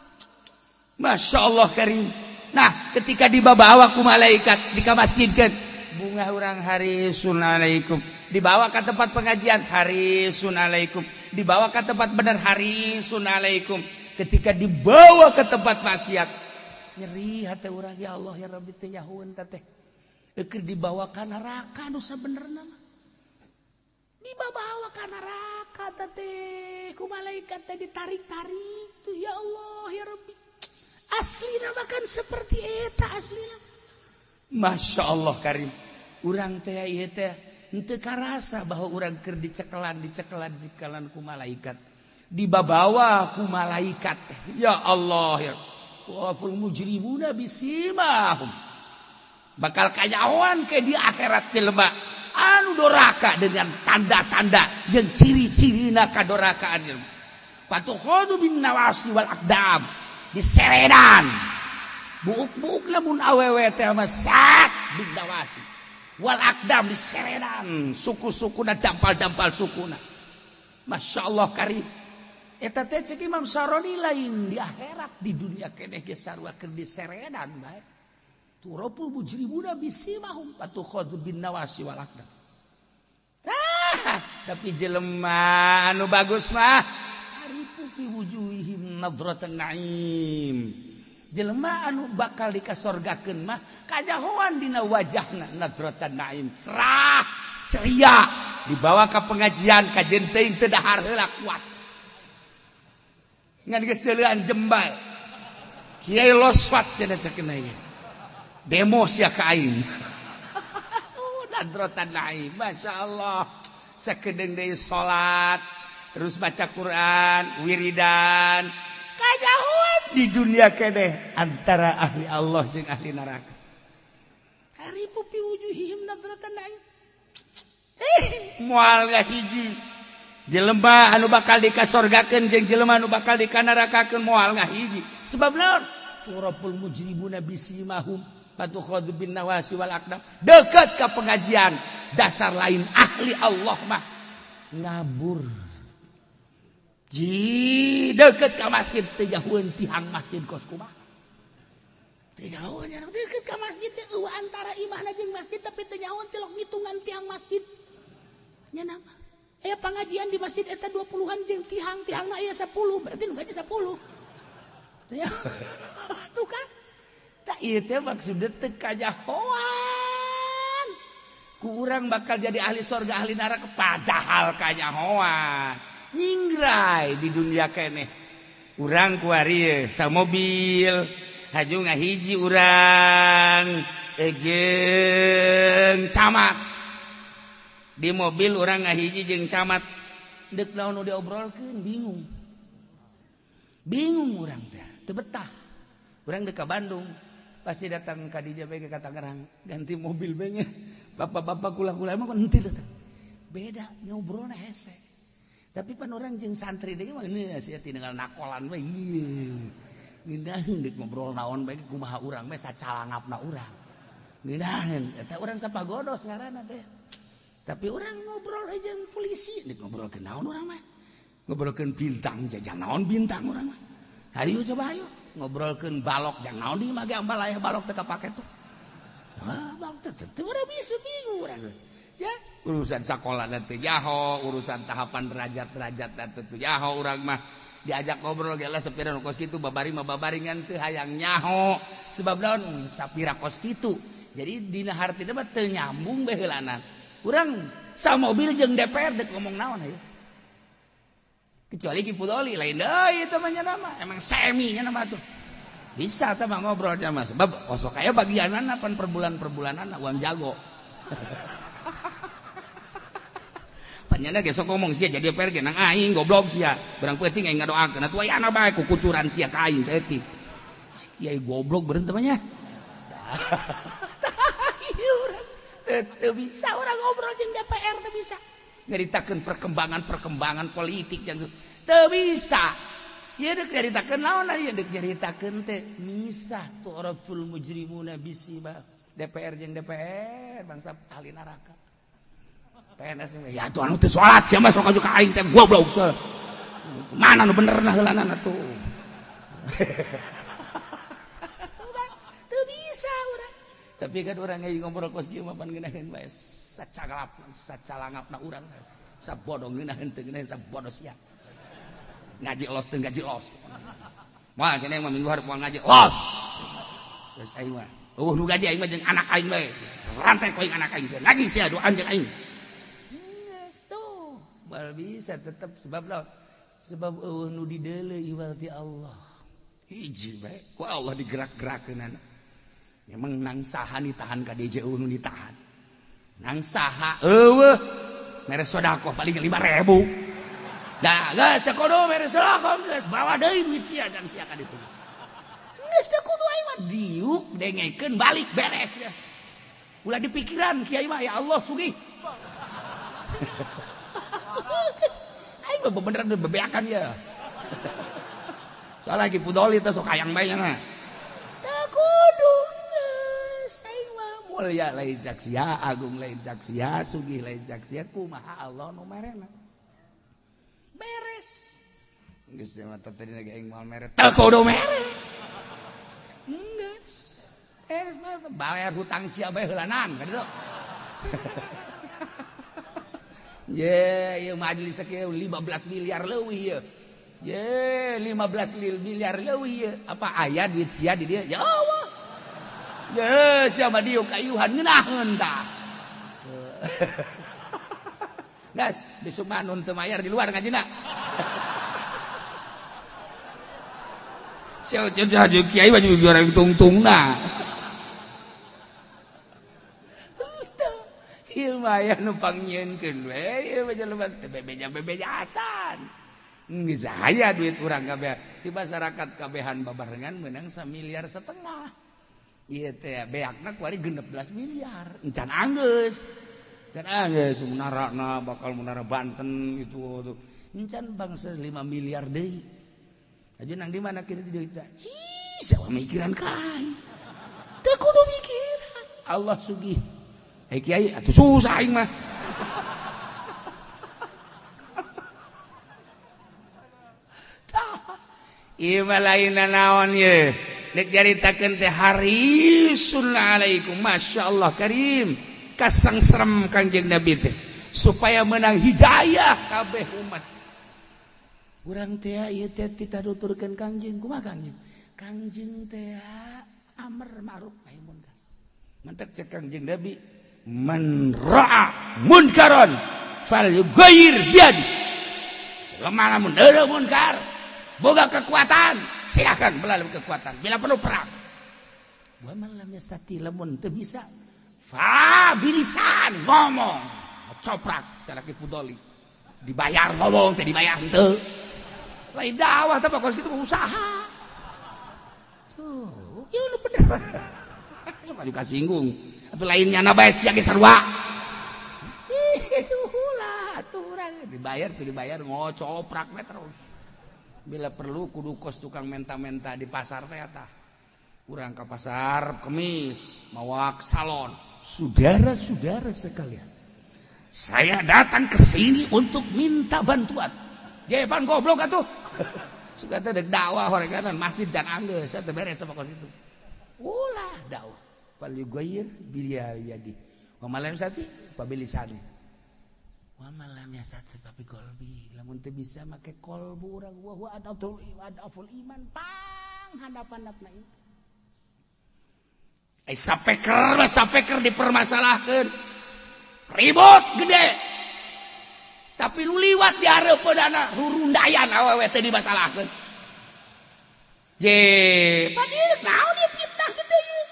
Masya Allah karim. Nah, ketika dibawa ku malaikat di ka masjidkeun, bunga urang harisun alaikum. Dibawa ke tempat pengajian harisun alaikum. Dibawa ke tempat benar harisun alaikum. Ketika dibawa ke tempat maksiat, nyeri hati urang, ya Allah ya Rabbi teh nyahueun teh. Keur dibawa ka neraka nu sabenerna mah. Dibawa ka neraka teh ku malaikat teh ditarik-tarik tuh, ya Allah ya Rabbi. Aslina bahkan seperti eta aslina. Masya Allah karim. Urang teh ieu teh henteu karasa bahwa urang keur dicekelan dicekelan dicekelan ku malaikat. Dibabawa ku malaikat. Ya Allah ya. Waful mujrimuna bisimahum. Bakal kanyahoan ke di akhirat jelema anu doraka dengan tanda-tanda jeung ciri-cirina kadorakaan jelema. Patukhadu bin nawasi wal aqdam diseredan. Buuk-buuk lamun awewe teh mah sat bin nawasi. Wal aqdam diseredan, suku-sukuna dampal-dampal sukuna. Masya Allah karim. Eta teh cek Imam Saroni lain di akhirat di dunia keneh ge sarua keur diseredan bae. Turapul mujrimuna bisimahum patukhadu bin nawasi wal aqdam. Tah, tapi jelema anu bagus mah arifu fi wujuhihim nadratan na'im. Jelema anu bakal dikasorgakeun mah kajahoan dina wajahna nadratan na'im, cerah, ceria, dibawa ka pengajian kajen teuing teu dahar heula kuat. Ngan geus deuleuan jembal. Kiai loswat cenah ceuk ieu. Demo sia ka aing. Nadratan na'im, Masya Allah. Sakedeung deui salat, terus baca Quran, wiridan. Kajahuan di dunia keneh antara ahli Allah jeung ahli neraka. Arifu fi wujuhihim nadratan na'im. Moal ngahiji. Jelema anu bakal dikasorgakeun jeung jelema anu bakal dikanarakakeun moal ngahiji. Sebab naon? Turapul mujrimuna bisimahum patukhadu bin nawasi wal aqdam. Dekat ke pengajian, dasar lain ahli Allah mah ngabur. Ji deket ka masjid teu jauheun tihang masjid kos kumaha. Teu jauheun nya deket ka masjid teh eueuh antara imahna jeung masjid tapi teu jauheun tilok ngitungan tiang masjid. Nya nama. Aya pangajian di masjid eta 20-an jeung tihang, tihangna aya 10, berarti nu gaji 10. Teu tuh kan. Tak ieu teh maksudna teu kajahoan. Ku urang bakal jadi ahli sorga ahli neraka padahal kajahoan. Nyingrai di dunia keneh. Urang kuari samobil, haju ngahiji urang jeung camat. Di mobil urang ngahiji jeung camat. Deuk naon nu diobrolkeun bingung. Bingung urang teh, teu betah. Urang deuk ka Bandung, pasti datang ka dieu bae ka Tangerang, ganti mobil bae nya. Bapak-bapak kula-kula emang henteu teh. Beda ngobrolna hese. Tapi pan orang jeung santri deui mah geus sia tinggal nakolan we. Ngeunaheun deuk ngobrol naon bae kumaha urang bae sacalangapna urang. Ngeunaheun eta urang sapagodos ngaranna teh. Tapi urang ngobrol aja jeung polisi deuk ngobrolkeun naon urang mah. Ngobrolkeun bintang jajang naon bintang urang mah. Hayu coba hayu ngobrolkeun balok jang naon di mah ge ambal aya balok teu kapake tuh. Hah, balok teh teu urang bisa bingung urang. Ya, urusan sekolah nanti jaho, urusan tahapan derajat-derajat nanti tuh jaho urang mah diajak ngobrol ge lah sapira nu kos kitu babari mah babari ngan teu hayang nyaho sebab naon sapira kos kitu. Jadi dina hartina mah teu nyambung bae heulana. Urang samobil jeung DPR deuk ngomong naon hayu. Kecuali Ki Fudoli lain deui eta mah nya nama, emang semi nya nama tuh. Bisa tah mah ngobrol sama sebab osok aya bagianana pan per bulan-perbulanana uang jago. Panyana ge sok ngomong sia jadi DPR ge nang aing goblok sia. Barang peuting aing ngadoakeun atuh aya bae kukucuran sia ka aing saeutik. Kiai goblok beureun teh mah nya. Teu bisa urang ngobrol jeung DPR teu bisa. Nyaritakeun perkembangan-perkembangan politik jeung teu bisa. Ieu deuk nyaritakeun naon ieu deuk nyaritakeun teh misah tu'raful mujrimuna bisiba. DPR jeung DPR bangsa ahli neraka. PNS ya tuh anu teu salat sia mah sok ka aing teh goblok. Mana nu benerna heulanana tuh. Teu bisa urang. Tapi kan urang ge ngobrol kos kieu mah pan ngeunaheun bae sacagalap sacalangapna urang. Sabodo ngeunaheun teu ngeunaheun sabodo sia. Ngaji los teu ngaji los. Moal cenah mah minggu hareup moal ngaji los. Geus aing mah. Eueuh nu gaji aing mah jeung anak aing bae. Rantai ku aing anak aing sia. Ngaji sia doan jeung aing. Bal bisa tetap sebab lawan sebab eueuh nu dideuleu iwal ti Allah. Hiji bae ku Allah digerak-gerakeunana. Memang nang saha ditahan ka DJ eueuh nu ditahan. Nang saha eueuh mere sedekah paling 5.000. Dah geus teu kudu mere selakom geus bawa deui duit sia jang sia ka ditu. Geus teu kudu aing mah diuk dengekeun balik beres geus. Ulah dipikiran kiai mah ya Allah sugih. Aing mah beneran bebeakan ya. Soalnya lagi pudoli teh sok hayang bae nya. Teu kudu geus aing mah mulia lain cak sia, agung lain cak sia, sugih lain cak sia, kumaha Allah nu merena. Beres. Geus mah tadi lagi aing moal mere. Teu kudu mere. Geus. Beres mah bayar hutang sia bae heulanan ka ditu. Ye, ieu majelis kieu 15 miliar leuwih ieu. Ye, 15 miliar leuwih ieu. Apa aya duit sia di dieu? Ya Allah. Ye, sia mah dieu kayuhan ngeunaheun tah. Gas, besok mah nun teu mayar di luar ngajina. Sia jeung kiai mah juga orang tungtungna. Ieu mah aya nu pangnyieunkeun we, ieu mah jelema teu bebeja-bebeja acan. Geus aya duit urang kabeh di masyarakat kabehan babarengan meunang 1,5 miliar. Ieu teh beakna kuari 16 miliar. Encan anggeus. Encan anggeus munarana bakal munara Banten gitu tuh. Encan bangsa 5 miliar deui. Aju nang di mana kieu duit teh? Cih, sawa mikiran ka aing. Teu kudu mikiran. Allah sugih. Eh kiai atuh susah aing mah. Tah, ieu mah lain naon ye. Dek caritakeun teh harisun alaikum masyaallah karim. Kasangserem Kangjeng Nabi teh supaya menang hidayah kabeh umat. Urang teh ieu teh titaduturkeun Kangjeng kumaha Kangjeng? Kangjeng teh amar ma'ruf nahi munkar. Mantak cek Kangjeng Nabi man ra'a munkaran falyughayyir biyadi. Jelema lamun eueuh munkar boga kekuatan silakan melalui kekuatan bila perlu perang. Wa man lam yastati lamun teu bisa fa bilisan ngomong coprak cara ki pudoli dibayar ngomong teh dibayar henteu. Lain dakwah teh kos kitu usaha. Tuh, ieu nu bener. Sok anu kasinggung. Atau lainnya na bae sia ge sarua. Ih, ulah atuh urang dibayar tuh dibayar ngocoprak we terus. Bila perlu kudu kos tukang menta-menta di pasar teh eta. Urang ka pasar Kemis mawak salon. Saudara-saudara sekalian, saya datang ke sini untuk minta bantuan. Jepan goblok atuh. Suka teh dek dakwah horeganan masjid jan anggeus teh beres sama kos itu. Ulah dakwah. Falyughayyir biyadi wa ma lam yastati fa bilisani wa ma lam yastati fa biqalbi. Lamun teu bisa make qalbu urang wa huwa adaful iman pang handap-handapna ieu. Ai sapeker sapeker dipermasalahkeun ribut gede tapi nu liwat di hareupeunana rurundayan awewe teu dimasalahkeun. Je padil naon ieu fitnah gede ieu.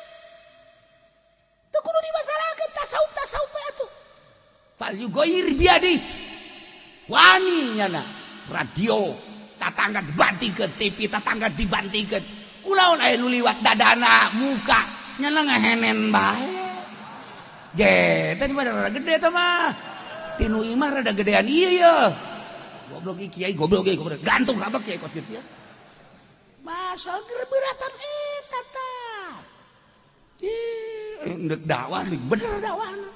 Teu kudu dimasalahkeun tasawuf tasawuf we atuh. Fal yughayyir biyadi. Wani nyana radio tatangga dibantingkeun, TV tatangga dibantingkeun. Kulaon aya nu liwat dadana muka nyana ngahenen bae. Je teh mah rada gede teh mah. Tinu imah rada gedean ieu ye. Goblok ieu kiai goblok ieu goblok. Gantung kabeh kiai kos kitu ya. Masa gerberatan eta tah. Ih, ndek dakwah bener dakwahna.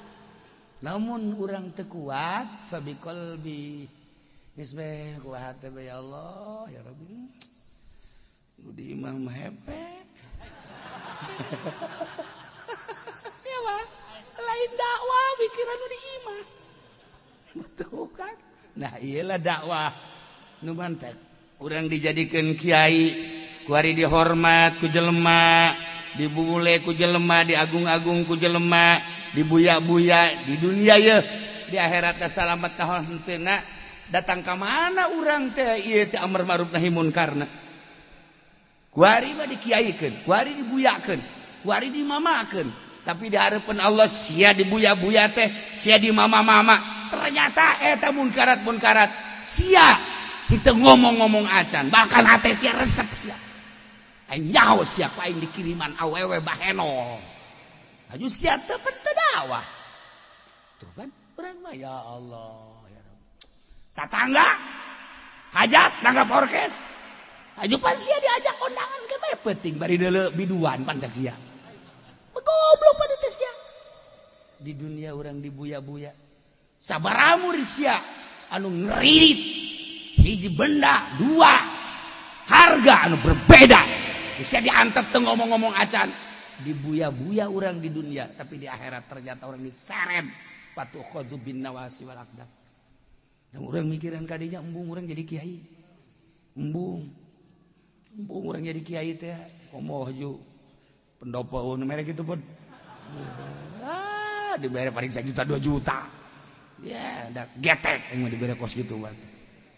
Lamun urang teu kuat fa biqalbi. Geus we kuat teh ya Allah ya Rabbi. Nu di imah mah hepe. Siapa? Lain dakwah pikiran nu di imah. Betul kan? Nah, iyalah dakwah nu mantek. Urang dijadikeun kiai, kuari dihormat ku jelema, dibule ku jelema, diagung-agung ku jelema, dibuya-buya di dunia ye, di akhirat salamet tahun henteuna datang ka mana urang teh ieu teh amar ma'ruf nahi munkarna. Kuari mah dikiaikeun, kuari dibuyakeun, kuari dimamakeun, tapi di hareupeun Allah sia dibuya-buya teh, sia dimama-mama. Ternyata eta munkarat-munkarat sia Henteu ngomong-ngomong acan, bahkan hate sia resep sia. Aing nyaho sia ku aing dikiriman awewe baheno. Aju sia teu teu dakwah. Tuh kan urang mah ya Allah ya Rabb. Tatangga hajat nanggap orkes. Aju pan sia diajak kondangan ke bae penting bari deuleu biduan pan sia. Goblok pan teh sia. Di dunia urang dibuya-buya. Sabaraha sia anu ngeririt hiji benda dua harga anu berbeda. Bisa diantep teu ngomong-ngomong acan. Dibuya-buya urang di dunia, tapi di akhirat ternyata orang diseret patukhadzu bin nawasi wal aqdam. Dan urang mikiran kadinya embung urang jadi kiai. Embung. Embung urang jadi kiai teh komo haju pendopo merek gitu pun. Ah, dibere paling 1 juta 2 juta. Ya, da getek yang dibere kos gitu bang.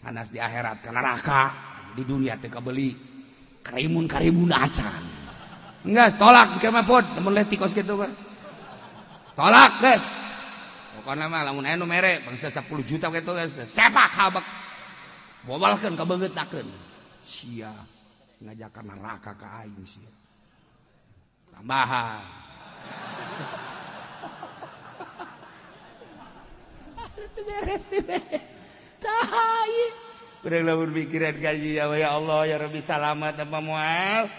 Anas di akhirat ke neraka, di dunia teh kabeli karimun-karimun acan. Enggak, tolak ke mah pod, lamun leutik kos kitu mah. Tolak, guys. Pokona mah lamun aya nu mere bangsa 10 juta kitu guys. Sepak habek. Bobalkeun ka beungeutakeun. Sia ngajakan neraka ka aing sia. Tambahan. Itu beres teh. Tah ieu. Urang lamun mikiran gaji ya Allah ya Rabbi salamat apa moal.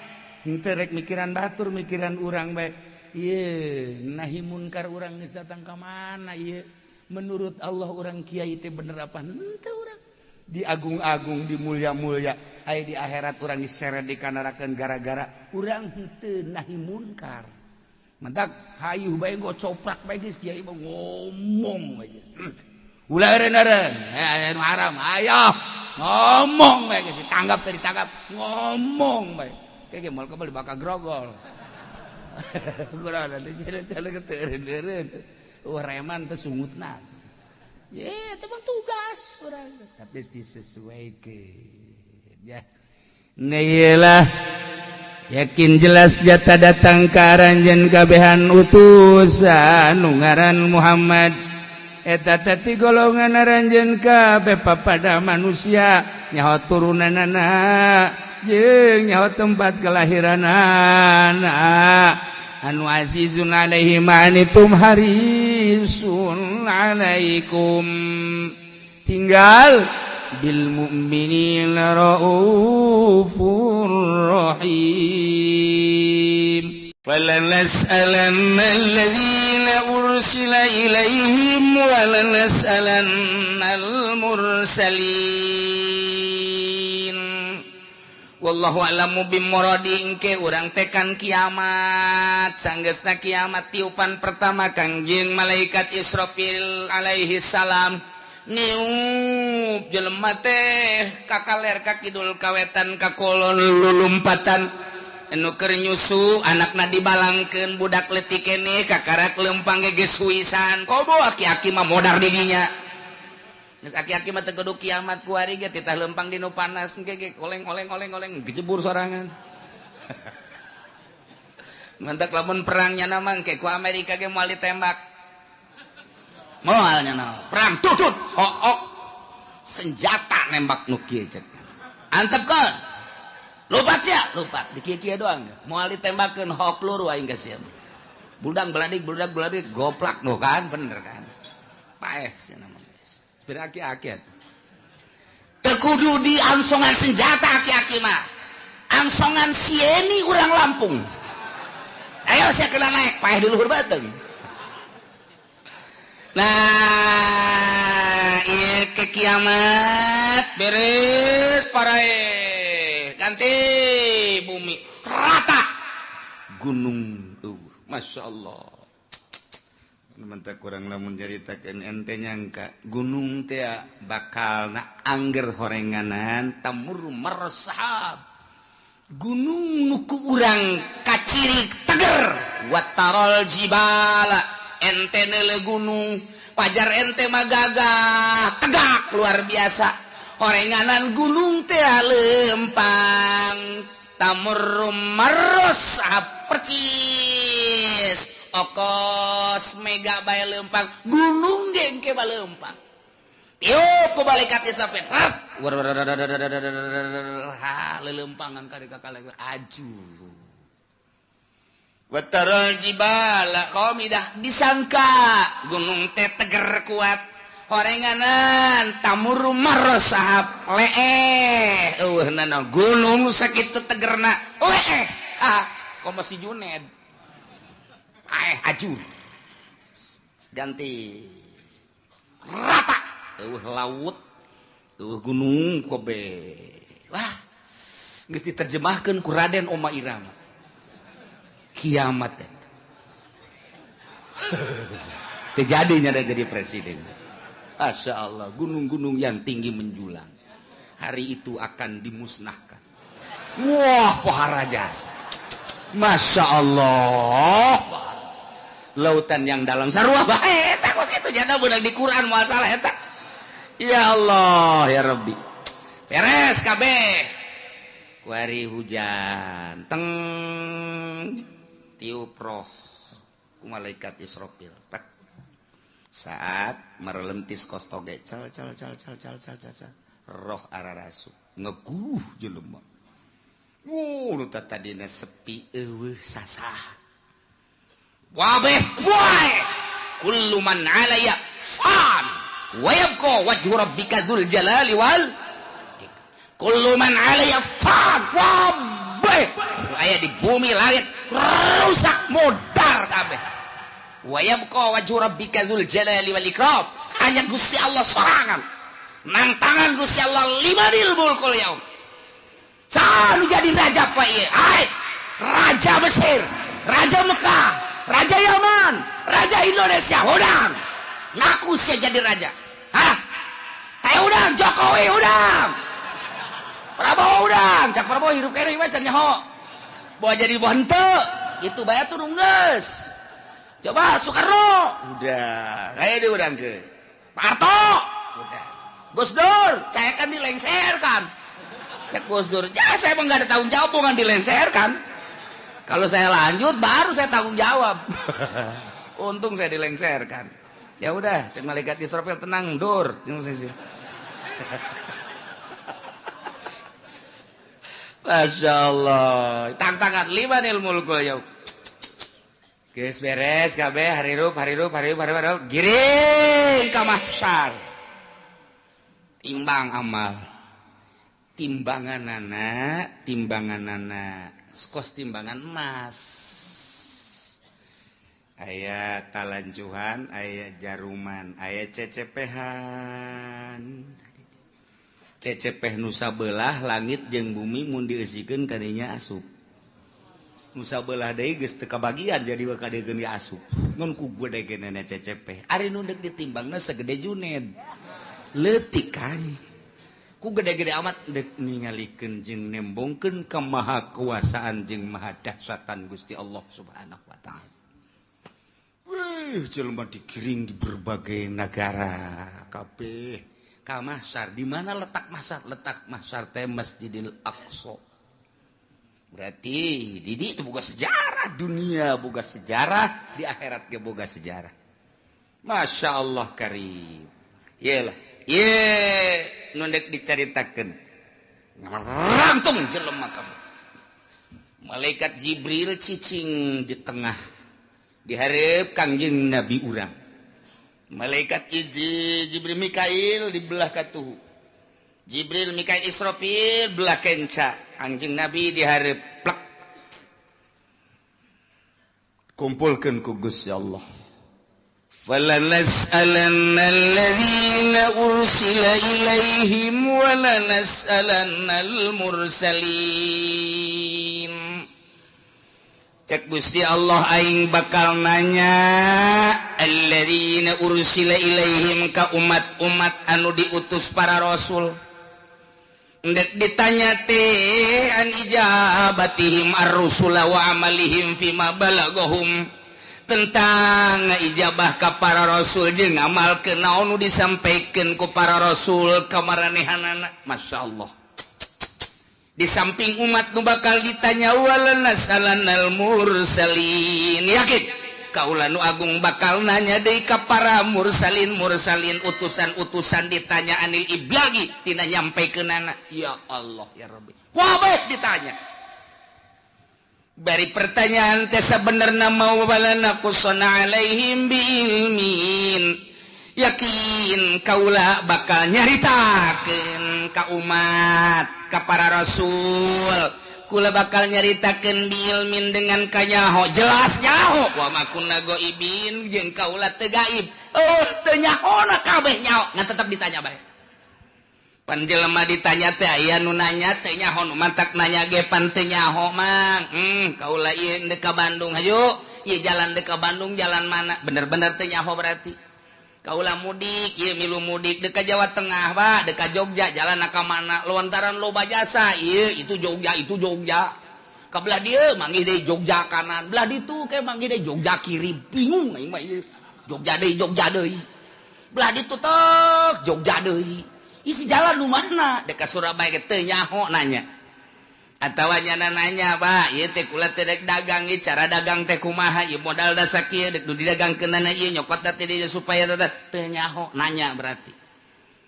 Henteu rek mikiran batur mikiran urang bae. Ieu nahi munkar urang geus datang ka mana ieu? Menurut Allah urang kiai teh bener apa henteu urang? Diagung-agung, dimulia-mulia, aya di akhirat urang diseret dikanarakeun gara-gara urang henteu nahi munkar. Mentak hayuh bae gocoprak bae geus kiai mah ngomong bae geus. Ulah eureun-eureun, aya nu haram, ayo ngomong bae geus ditanggap teh ditangkap, ngomong bae. Kayak moal kebal bakal grogol. Kurang nanti jalan-jalan ke eureun-eureun. Wah reman teh sungutna. Ye, itu mah tugas urang. Tapi disesuaikan ya. Nyelah yakin jelas jata datang ka aranjeun kabehan utusan nu ngaran Muhammad. Eta teh ti golongan aranjeun kabeh papada manusia nyaho turunanana jeung nyaho tempat kelahiranana. Anu azizun alaihi ma anitum harisun alaikum. Tinggal bil mu'minina raufur rahim. Falanas'alanna alladzina ursila ilaihim wa lanas'alannal mursalin. Wallahu a'lamu bimuradi engke urang tekan kiamat sanggeusna kiamat tiupan pertama Kangjeng malaikat Israfil alaihi salam niup jelema teh kakaler ka kidul kawetan ka kolon lulumpatan anu keur nyusu anakna dibalangkeun budak leutik keneh kakarak leumpang ge geus huisan komo aki-aki mah modar di dinya. Geus aki-aki mah teu kudu kiamat ku ari ge titah leumpang di nu panas engke ge oleng-oleng-oleng-oleng gejebur sorangan. Mantak lamun perang nya mah engke ku Amerika ge moal ditembak. Moal nya perang tutut hook senjata nembak nu kieu cek. Antepkeun. Lupat sia, lupat di kieu-kieu doang. Moal ditembakeun hook peluru aing ka sia. Budak beladik goplak nu kan bener kan. Paeh sia mah. Aki-aki teu kudu di angsongan senjata aki-aki mah angsongan sieni urang Lampung ayo saya kena naik paeh di luhur bateung. Nah ieu ke kiamat beres parae ganti bumi rata gunung Masya Allah. Mentak kurang lamun nyaritakeun ente nyangka gunung teh bakal na angger horenganan tamur marsahab gunung nu ku urang kacirik teger watarol jibala ente neuleuh gunung pajar ente mah gagah tegak luar biasa horenganan gunung teh lempang tamur marsahab percis okos mega bae lempang gunung ge engke balempang Tiup ku malaikat Israfil. Ha leuleumpangan ka kaleng aju. Wataral jibala qamidah disangka gunung teh teger kuat. Horenganan tamuru marra sahab leeh eueuhnana gunung sakitu tegerna leeh. Ah, komo si Juned. Aeh aju. Ganti rata eueuh laut eueuh gunung kobe. Wah, geus diterjemahkeun ku Raden Oma Irama. Kiamat eta. Terjadinya ada jadi presiden. Masya Allah, gunung-gunung yang tinggi menjulang hari itu akan dimusnahkan. Wah, pohara jasa. Masya Allah. Lautan yang dalam sarua bae eta kos kitu jana beunang di Quran masalah eta. Ya Allah, ya Rabbi. Beres kabeh. Kuari hujan, teng tiup roh ku malaikat Israfil. Pek. Saat merelentis kos toge cal cal cal cal cal cal cal roh ararasu ngeguh jelema. Wuh, nu tadina sepi eueuh sasah. Wabeh poe kullu man 'alaya fan wa yabqa wajhu rabbika dzul jalali wal kullu man 'alaya fan. Wabeh aya di bumi langit rusak modar kabeh. Wa yabqa wajhu rabbika dzul jalali wal ikram. Hanya Gusti Allah sorangan nang tangan Gusti Allah limanil mulkul yaum. Saha nu jadi raja pa ieu? Ai raja Mesir, raja Mekah, raja Yaman, raja Indonesia, udang ngaku sia jadi raja. Hah? Teh udang Jokowi udang. Prabowo udang, cak Prabowo hirup kene mah can nyaho. Bawa jadi boh henteu, itu bae turun geus. Coba Soekarno, udah, aya diudangkeun. Pak Harto, udah. Gus Dur, saya kan dilengserkan. Cak Gus Dur, ya saya emang gak ada tanggung jawab bukan dilengserkan. Kalau saya lanjut baru saya tanggung jawab. Untung saya dilengserkan. Ya udah, cek malaikat Israfil tenang, Dur. Masya Allah. Tantangan limanil mulkul yaum. Geus beres kabeh harirup harirup harirup harirup giring ka mahsyar. Timbang amal. Timbanganana, timbanganana. Kos timbangan emas. Aya talanjuhan, aya jaruman, aya cecepehan. Cecepeh nu sabelah langit jeung bumi mun dieusikeun kadinya asup. Nu sabelah deui geus teu kabagian jadi bakal dieun ge asup. Ngan ku gede-gedena cecepeh. Ari nu deuk ditimbangna segede Juned. Leutik kan. Ku gede-gede amat dek ningalikeun jeung nembongkeun kemahakuasaan jeung maha dahsyatan Gusti Allah Subhanahu wa taala. Wih, jelema digiring di berbagai negara kabeh ka mahsyar. Di mana letak mahsyar? Letak mahsyar teh Masjidil Aqsa. Berarti di itu boga sejarah dunia, boga sejarah di akhirat ge boga sejarah. Masya Allah karim. Iyalah. Ye, nu dek dicaritakeun. Ngarangtung jelema kabeh. Malaikat Jibril cicing di tengah di hareup Kangjeng Nabi urang. Malaikat Jibril Mikail di belah katuhu. Jibril Mikail Israfil belah kenca. Kangjeng Nabi di hareup plek. Kumpulkeun ku Gusti Allah. فَلَنَسْأَلَنَّ الَّذِينَ أُرْسِلَ إِلَيْهِمْ وَلَنَسْأَلَنَّ الْمُرْسَلِينَ. Cek Gusti Allah aing bakal nanya alladzina ursila ilaihim ka umat-umat anu diutus para rasul. Ndek ditanya teh an ijabatihim ar-rusula wa amalihim fima balagahum, tentang ijabah ka para rasul jeung ngamalkeun naon nu disampaikeun ku para rasul ka maranehanana. Masya Allah. Di samping umat nu bakal ditanya wala nasalanal mursalin. Yakin Kaula nu agung bakal nanya deui ka para mursalin mursalin utusan-utusan ditanya anil iblagi tina nyampekeunana. Ya Allah ya Rabbi. Wabeh ditanya. Bari pertanyaan teh sabenerna mau walana qusana alaihim biilmin. Yakin kaula bakal nyaritakeun ka umat, ka para rasul. Kula bakal nyaritakeun biilmin dengan kanyaho jelas nyaho wa ma kunna ghaibin jeung kaula teu gaib. Oh teu nyahona kabeh nyaho ngan tetep ditanya bae. Pan jelema ditanya teh aya nu nanya teu nyaho nu mantak nanya ge pan teu nyaho mang. Kaula ieu deuk ka Bandung hayu ieu jalan deuk ka Bandung jalan mana bener-bener teu nyaho berarti. Kaula mudik ieu milu mudik deuk ka Jawa Tengah Pak deuk ka Jogja jalan ka mana lontaran loba jasa ieu itu Jogja itu Jogja ka belah dieu manggih deui Jogja kanan belah ditu ke manggih deui Jogja kiri bingung aing mah ieu Jogja deui belah ditu tek Jogja deui isi jalan nu mana deuk ka Surabaya ge teu nyaho nanya atawa nyana nanya Pak ieu teh kula teh dek dagang ieu cara dagang teh kumaha ieu modal da sakieu dek nu didagangkeunana ieu nyokot teh dieu supaya teu nyaho nanya berarti.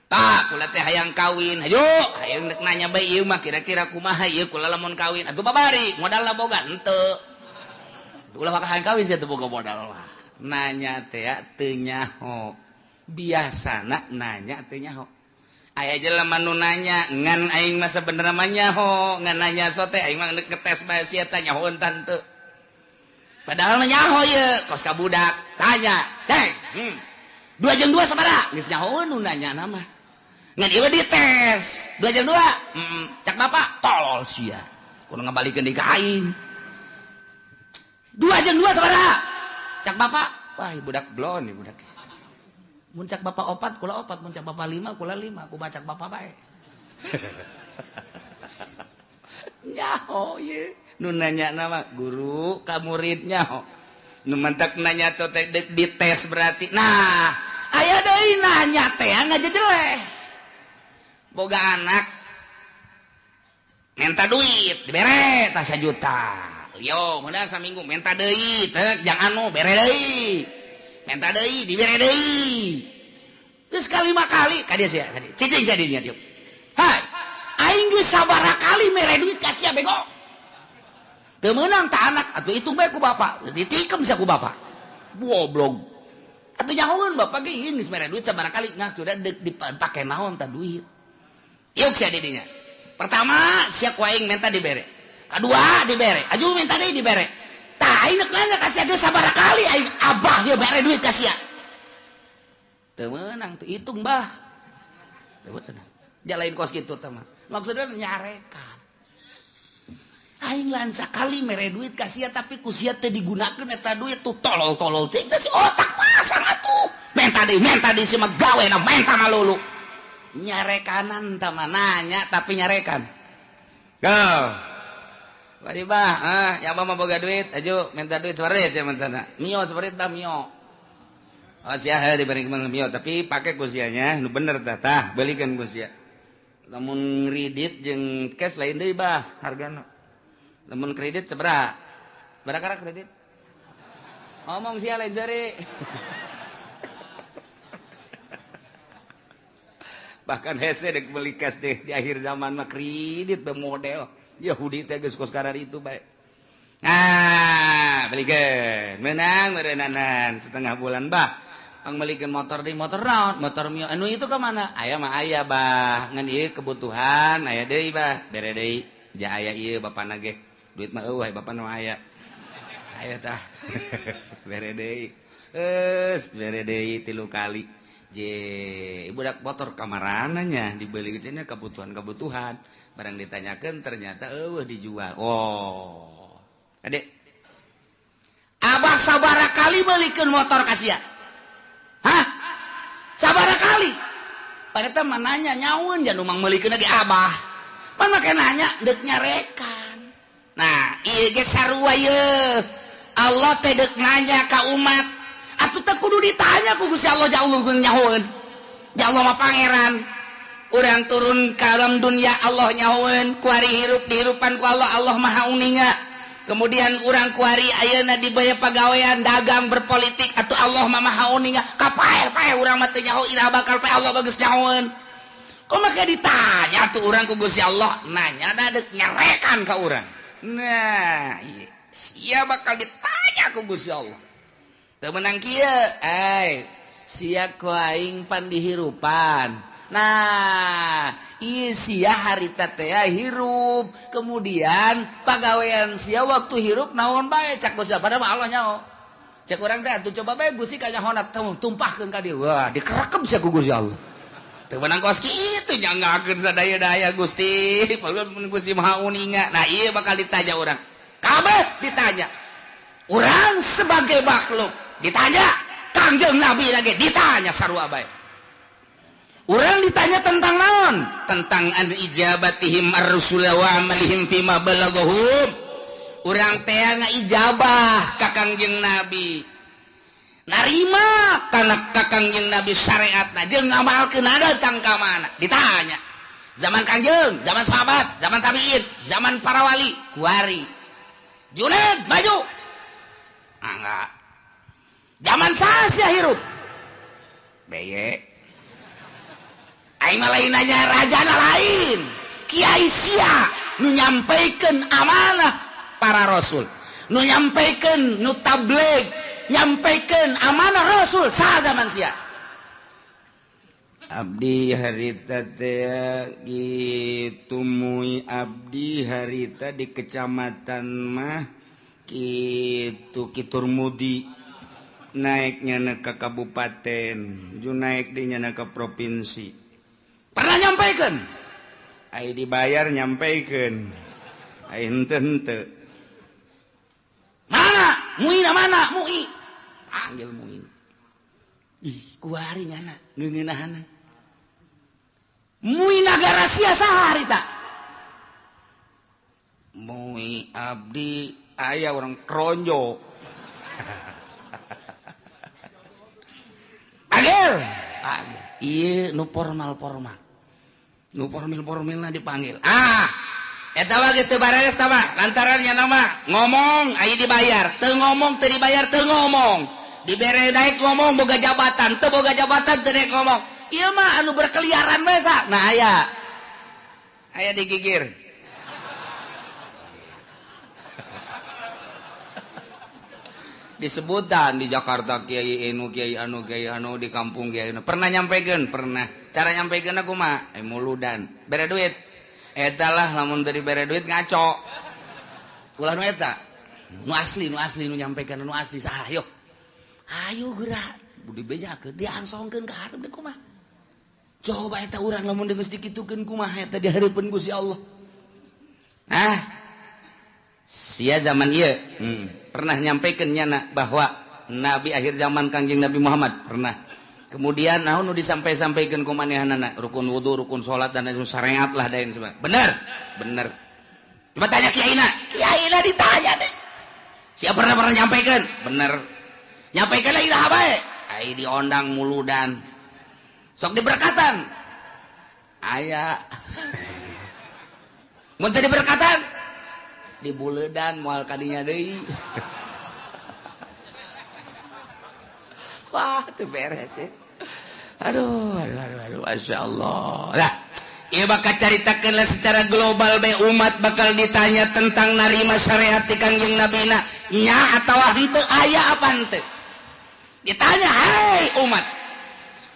Pak kula teh hayang kawin hayu hayang dek nanya bae ieu mah kira-kira kumaha ieu kula lamun kawin atuh babari modalna boga henteu ulah maka hayang kawin sia teu boga modal mah nanya teh teu nyaho biasana nanya teu nyaho. Aya jelema nu nanya ngan aing mah sabenerna mah nyaho ngan nanya sote aing mah ngetes bae sia teh nyahoeun tante. Padahal mah nyaho ieu kos ka budak tanya cek 2 jeung 2 sabaraha geus nyahoeun nu nanya na mah ngan ieu dites 2 jeung 2 cak bapak tolol sia kudu ngabalikeun deui ka aing 2 jeung 2 sabaraha cak bapak wah budak blon ieu budak. Mun cak bapak opat kula opat, mun cak bapak lima kula lima, ku bacak bapak bae. Nyaho ieu nu nanya nama guru ka murid nyaho. Nu mantak nanya teh dites berarti. Nah, aya deui nanya teh ngajejeleh. Boga anak minta duit dibere tah 1 juta. Yo, meunang saminggu minta deui teh jang anu bere deui. Minta deui dibere deui. Geus kalima kali ka dieu sia, ka dieu. Cicing sia di dieu. Hai, aing geus sabaraha kali mere duit ka sia bego. Teu meunang ta anak atuh hitung bae ku bapak. Ditikem sia ku bapak. Goblok. Atuh nyahoeun bapak ge ieu geus mere duit sabaraha kali ngah sudah deuk dipake naon ta duit. Yuk sia di dinya. Pertama sia ku aing minta dibere. Kadua dibere. Aju minta deui dibere. Tah aing nanya ka sia geus sabaraha kali aing abah ieu mere duit ka sia. Teu meunang teu hitung bah. Teu meunang. Jalain kos kitu teh mah. Maksudna nyarekan. Aing lain sakali mere duit ka sia tapi ku sia teu digunakeun eta duit tuh tolol-tolol teh si otak pasang atuh. Menta deui si mah gawena menta malulu. Nyarekanan tah mah nanya tapi nyarekan. Go. Bari bah, ya mah boga duit, aju minta duit separit sia mentana. Mio separit dah mio. Oh sia heuh diberi mio, tapi pake ku sianya nu bener tah tah, belikeun ku sia. Lamun kredit jeung cash lain deui bah hargana. Lamun kredit sabaraha? Barakara kredit? Ngomong sia lain seri. Bahkan hese dek beli cash deh di akhir zaman mah kredit be model Yahudi teh geus kos karar itu bae. Nah, belikeun. Menang meureunnanan setengah bulan bah. Ang melikeun motor di motor naon? Motor mio anu itu ka mana? Aya mah aya bah. Ngan ieu kebutuhan aya deui bah. Bere deui. Ja aya ieu bapana ge. Duit mah eueuh bapana mah aya. Aya tah. Bere deui. Geus bere deui 3 kali. Je, budak motor kamarananya dibeli cenah kebutuhan-kebutuhan. Barang ditanyakan ternyata eueuh dijual. Oh. Adek. Abah sabaraha kali belikeun motor ka sia? Hah? Sabaraha kali? Padahal mah nanya nyaun jan umang meulikeun lagi abah. Pan make nanya deuk nyarekan. Nah, ieu ge sarua ye. Allah teh deuk nanya ka umat. Atuh teh kudu ditanya ku Gusti Allah ja Allah nyahoeun. Ja Allah mah pangeran. Urang turun ka alam dunia Allah nyahoeun, ku ari hirup dihirupan ku Allah, Allah Maha Uninga. Kemudian urang kuari ayeuna dibaya pagawean dagang berpolitik atau Allah mah maha uninga kapae-pae urang mah teu nyaho iraha bakal pae Allah bagus nyahoeun. Kok make ditanya tuh urang ku Gusti Allah nanya da deuk nyarekan ka urang. Nah, ieu sia bakal ditanya ku Gusti Allah. Teu meunang kieu, ai sia ku aing pan dihirupan. Nah, sia harita teh hirup, kemudian pagawean sia waktu hirup naon bae cak Gusti padahal mah Allah nyaho. Cek urang teh atuh coba bae Gusti kanyahona tumpahkeun ka dieu. Wah, dikerekep sia ku Gusti Allah. Teu meunang kos kitu nyanggakeun sadaya-daya Gusti, padahal mun Gusti Maha Uninga. Nah, ieu bakal ditanya urang. Kabeh ditanya. Urang sebagai makhluk ditanya, Kangjeng Nabi lagi ditanya sarua bae. Orang ditanya tentang naon? Tentang an ijabatihim ar-rusula wa amalihim fima balaghahum. Urang teh ngaijabah ka Kangjeng Nabi. Narima kana ka Kangjeng Nabi syariatna jeung ngamalkeun datang ka mana? Ditanya. Zaman Kangjeng, zaman sahabat, zaman tabiin, zaman para wali, kuari. Junaid maju. Enggak. Zaman saha hirup? Beye. Aing mah lain nanya rajana lain. Kiai sia nu nyampaikan amanah para rasul, nu nyampaikan nu tabligh, nyampaikan amanah rasul saha zaman sia. Abdi harita teh kitu mui abdi harita di kecamatan mah kitu Kiturmudi naiknya na ke kabupaten, ju naik dinya na ke provinsi. Pernah nyampaikan? Ai dibayar nyampaikan. Ai henteu henteu. Mana? Muina mana? Mui. Panggil Muin. Ih, kuari nyana ngeungeunahana. Mui nagara sia saha harita? Mui abdi aya orang Kronjo. Panggil. Panggil. Ieu nu formal-formal. Nu formil-formilna dipanggil. Ah, eta mah geus teu bareres tah mah. Lantaran nya nama ngomong aya dibayar, teu ngomong teu dibayar teu ngomong. Dibere naik ngomong boga jabatan, teu boga jabatan teu naik ngomong. Ieu mah anu berkeliaran bae sa. Nah aya. Aya digigir. Disebutan di Jakarta kiai anu kiai anu kiai anu di kampung kiai anu. Pernah nyampekeun? Pernah. Cara nyampekeun aku mah muludan. Bere duit. Eta lah lamun teu dibere duit ngaco. Ulah nu eta. Nu asli nu nyampekeun nu asli saha ayo. Ayo geura dibejakeun diangsongkeun ka hareup deui kumaha. Coba eta urang lamun geus dikitukeun kumaha eta di hareupeun Gusti Allah. Ah. Sia zaman ieu pernah nyampaikan nyana bahwa nabi akhir zaman Kangjeng Nabi Muhammad pernah. Kemudian naon nu disampai-sampaikeun ku manehanana rukun wudu, rukun salat dan lain syariat lah dain sebagainya. Bener? Bener. Coba tanya kiaina. Kiaina ditanya deh. Sia pernah nyampaikan? Bener. Nyampaikan lah iraha bae. Ai diondang muludan. Sok diberkatan. Aya. Mun teu diberkatan di buledan moal kadinya deui. Wah, teu beres ya. Aduh, aduh, aduh, aduh, Masya Allah. Lah, ieu bakal caritakeun lah secara global bae umat bakal ditanya tentang narima syariat ti Kangjeng Nabina nya atawa henteu aya apa henteu. Ditanya, "Hai umat,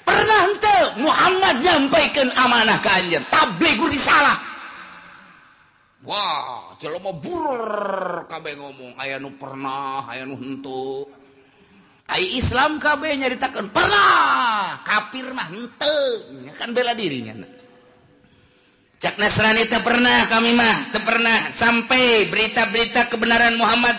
pernah henteu Muhammad nyampaikeun amanah ka anjeun? Tabligh risalah." Wah, jelema burur kabeh ngomong aya nu pernah, aya nu henteu. Ai Islam kabeh nyaritakeun pernah, kafir mah henteu, kan bela dirinya. Cak Nasrani teu pernah kami mah, teu pernah sampai berita-berita kebenaran Muhammad,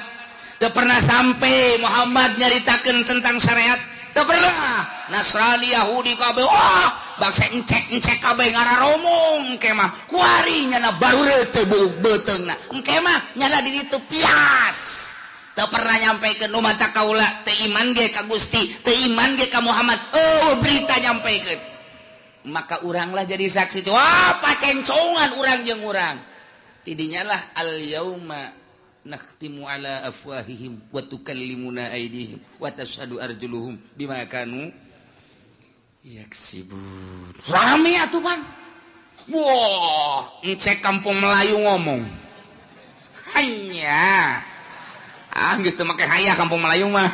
teu pernah sampai Muhammad nyaritakeun tentang syariat, teu pernah. Nasrani Yahudi kabeh wah, bangsa encek-encek kabeh ngararomong engke mah kuari nyana baru teu beuteungna. Engke mah nyana di ditu pias. Teu pernah nyampaikan nu mata kaula teu iman ge ka Gusti, teu iman ge ka Muhammad. Oh, berita nyampaikan. Maka uranglah jadi saksi. Wah, pacencongan urang jeung urang. Tidinya lah al yauma Nakhtimu ala afwahihim wa tukallimuna aydihim wa tashhadu arjuluhum bima kanu yaksibun. Rame atuh pan. Wah, encek kampung Melayu ngomong. Hanya ah geus teu make hayah kampung Melayu mah.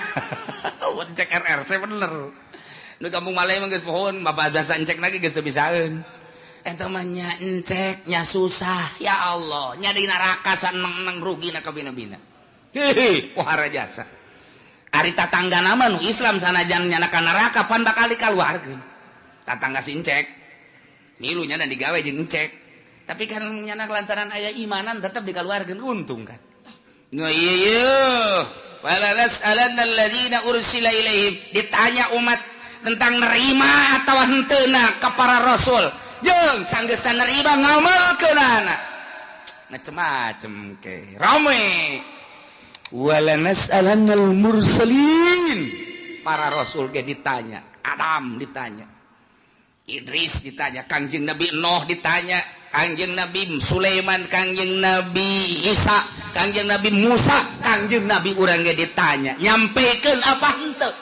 Encek RRC bener. Nu kampung Melayu mah geus pohon, bapak biasa encek lagi geus teu bisaeun. Eta mah nya encek nya susah ya Allah, nya di neraka saneng-neng rugi na kabina-bina. Hehe, pohara jasa. Ari tatangga nama nu Islam sanajan nyana ka neraka pan bakal dikaluarkeun. Tatangga si encek. Milu nyana digawe jeung encek. Tapi kan nyana lantaran aya imanan tetep dikaluarkeun untung kan. Nu ieu wala nas'alanna alladzina ursila ilaihim, ditanya umat tentang nerima atawa henteuna ka para rasul. Jeung sanggeusna nerima ngamalkeunana. Macem-macem ke. Rame. Wala nas'alannal mursalin. Para rasul ge ditanya, Adam ditanya, Idris ditanya, Kangjeng Nabi Nuh ditanya, Kangjeng Nabi Sulaiman, Kangjeng Nabi Isa, Kangjeng Nabi Musa, Kangjeng Nabi urang ge ditanya, nyampekeun apa henteu?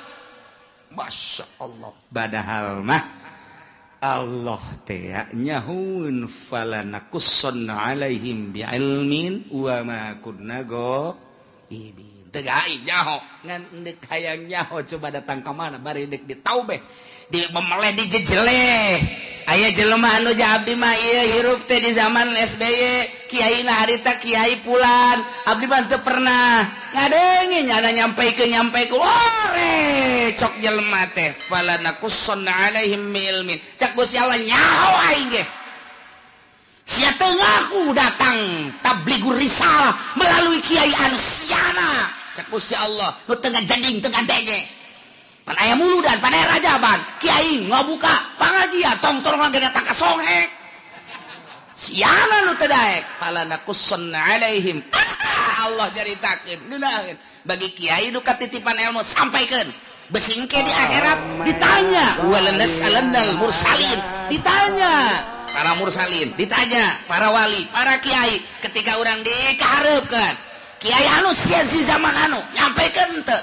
Masya Allah. Padahal mah Allah teh nyahun falanakusson alaihim bi'ilmin wa ma kunna ghaibin. Teu gaib nyaho ngan deuk hayang nyaho coba datang ka mana bari deuk ditaubeh di memeleh dijejeleh. Aya jelema anu abdi mah ieu hirup teh di zaman SBY kiai na harita kiai pulan abdi mah teu pernah ngadenge nyana nyampeikeun nyampeikeun ore cok jelema teh falanakusson alaihim ilmin cak Gusti Allah nyaho aing ge sia teu ngaku datang tabligur risalah melalui kiai anu siana cak Gusti Allah nu teu ngajading teu ngadenge pan aya muludan pan aya rajaban kiai ngabuka pangajian tong-tong ge datang ka songhek siana nu teu daek falanakusson alaihim. Allah caritakeun ngeunaheun bagi kiai nu katitipan ilmu sampaikeun besingke di akhirat ditanya walanas'alannal mursalin ditanya para mursalin ditanya para wali para kiai ketika urang dikahareupeun kiai anu sia di zaman anu nyampikeun henteu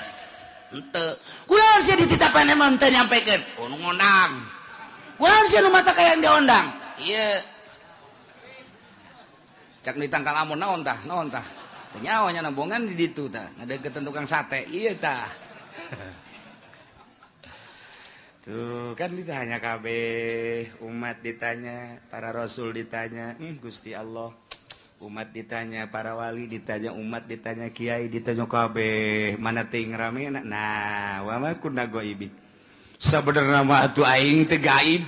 henteu kunaon sia dititapan emang teu nyampikeun oh nu ngondang kunaon sia nu mata kayang diondang ieu cak ditangkal amun naon tah teu nyaho nya nambongan di ditu tah ngadeukeutan tukang sate ieu tah. Tuh kan ditanya kabeh umat ditanya para rasul ditanya Gusti Allah umat ditanya para wali ditanya umat ditanya kiai ditanya kabeh mana ting rame nah wa ma kunna ghaibin sabenerna mah atuh aing teu gaib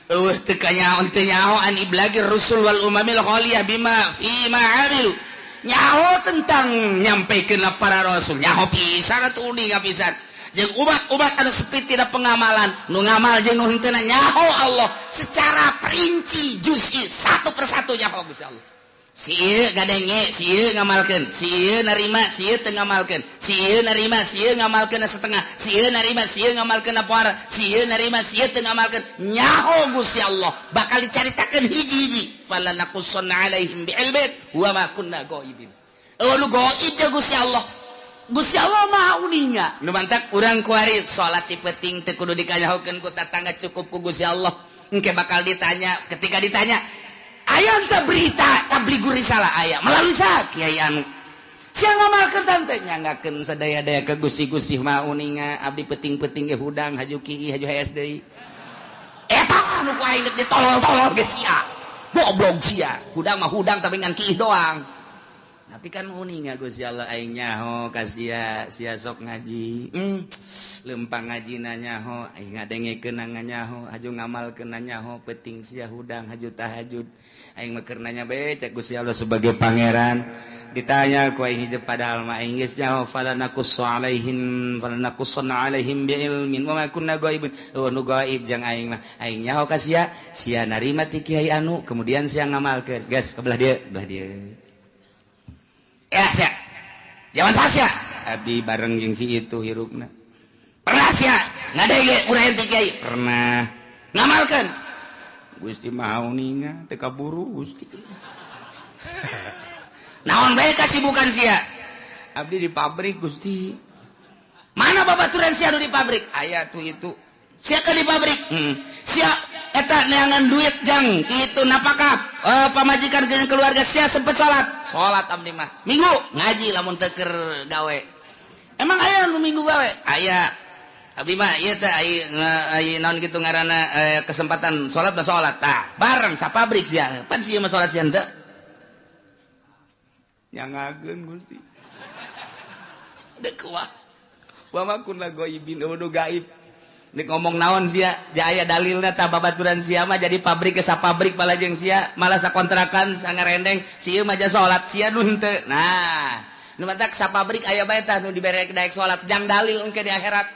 eueuh teu kanyaho teu nyaho an iblagir rusul wal umamil khaliyah bima fi ma amilu nyaho tentang nyampikeun para rasul nyaho pisan atuh uninga pisan jeung umat-umat anu sepi tidak pengamalan nu ngamal jeung nu henteu nyaho Allah secara perinci juz'i satu persatu nyaho Gusti Allah. Si ieu gadenge, si ieu ngamalkeun, si ieu narima, si ieu teu ngamalkeun, si ieu narima, si ieu ngamalkeun setengah, si ieu narima, si ieu ngamalkeun poara, si ieu narima, si ieu teu ngamalkeun. Nyaho Gusti Allah bakal dicaritakeun hiji-hiji. Falanakussanna alaihim bi'ilmin wa ma kunna ghaibin. Eueuh nu gaib teh Gusti Allah. Gusti Allah Maha uninga. Nu mantak urang kuari salat ti peuting teu kudu dikanyahokeun ku tatangga cukup ku Gusti Allah. Engke bakal ditanya, ketika ditanya aya teu berita tabligur risalah aya melalui saha kiai anu. Sia ngamalkeun tante nyanggakeun sadaya-daya ke Gusti-Gusti Maha uninga abdi peuting-peuting ge hudang haju kieu haju hees deui. Eta anu ku aing deuk ditolol-tolol ge sia. Goblok sia. Hudang mah hudang tapi ngan kiih doang. Tapi kan uninga Gusti Allah aing nyaho ka sia, sia sok ngaji. Lempang ngajina nyaho, aing ngadengekeun nyaho, haju ngamalkeun nyaho, peuting sia hudang haju tahajud. Aing mah keur nanya bae cek Gusti Allah sebagai pangeran. Ditanya ku aing hidup padahal mah aing geus nyaho falanakussu alaihim falanakussanna alaihim biilmin wa ma kunna ghaibin. Oh nu gaib jang aing mah. Aing nyaho ka sia, sia narima ti kiai anu, kemudian sia ngamalkeun. Geus ke belah dieu, belah dieu. Ya sia. Zaman sia abdi bareng jeung si itu hirupna. Pernah sia ngadege urang ti kiai? Pernah. Ngamalkeun. Gusti Maha uninga teu kaburu Gusti. Naon bae kasibukan sia? Abdi di pabrik Gusti. Mana babaturan sia nu di pabrik? Aya tuh itu. Sia ke di pabrik. Sia eta neangan duit jang kitu napakah pamajikan jeung keluarga sia sempet salat. Salat abdi mah. Minggu ngaji lamun teu keur gawe. Emang aya nu minggu gawe? Aya. Abdi mah ieu teh ai naon kitu ngaranna kesempatan salat mah salat. Tah, bareng sa pabrik sia. Pan sia mah salat sia henteu. Nyangakeun Gusti. Dek kuas. Wa ma kunna ghaibin udu gaib. Nek ngomong naon sia, jaya dalilna tah babaturan sia mah jadi pabrik ke sapabrik balajeng sia, malah sakontrakan sangarendeng si ieu mah ja salat sia nu henteu. Nah, nu matak sapabrik aya bae tah nu dibere daek salat jang dalil engke di akhirat.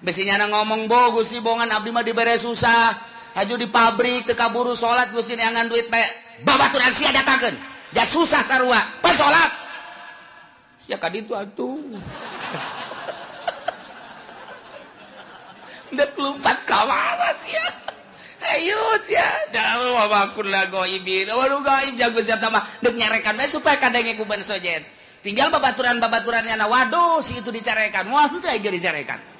Besi nyana ngomong bo Gusti bongan abdi mah dibere susah, haju di pabrik teu kaburu salat Gusti neangan duit bae. Babaturan sia datangkeun. Ja susah sarua, pas salat. Sia ka ditu atuh. Dek lompat ka mana sia? Ayo sia, jauh wa kunna ghaibin. Waduh gaib jago sia mah dek nyarekan bae supaya kadenge ku ban sojen. Tinggal babaturan-babaturannya na waduh si itu dicarekan. Wah henteu aing dicarekan.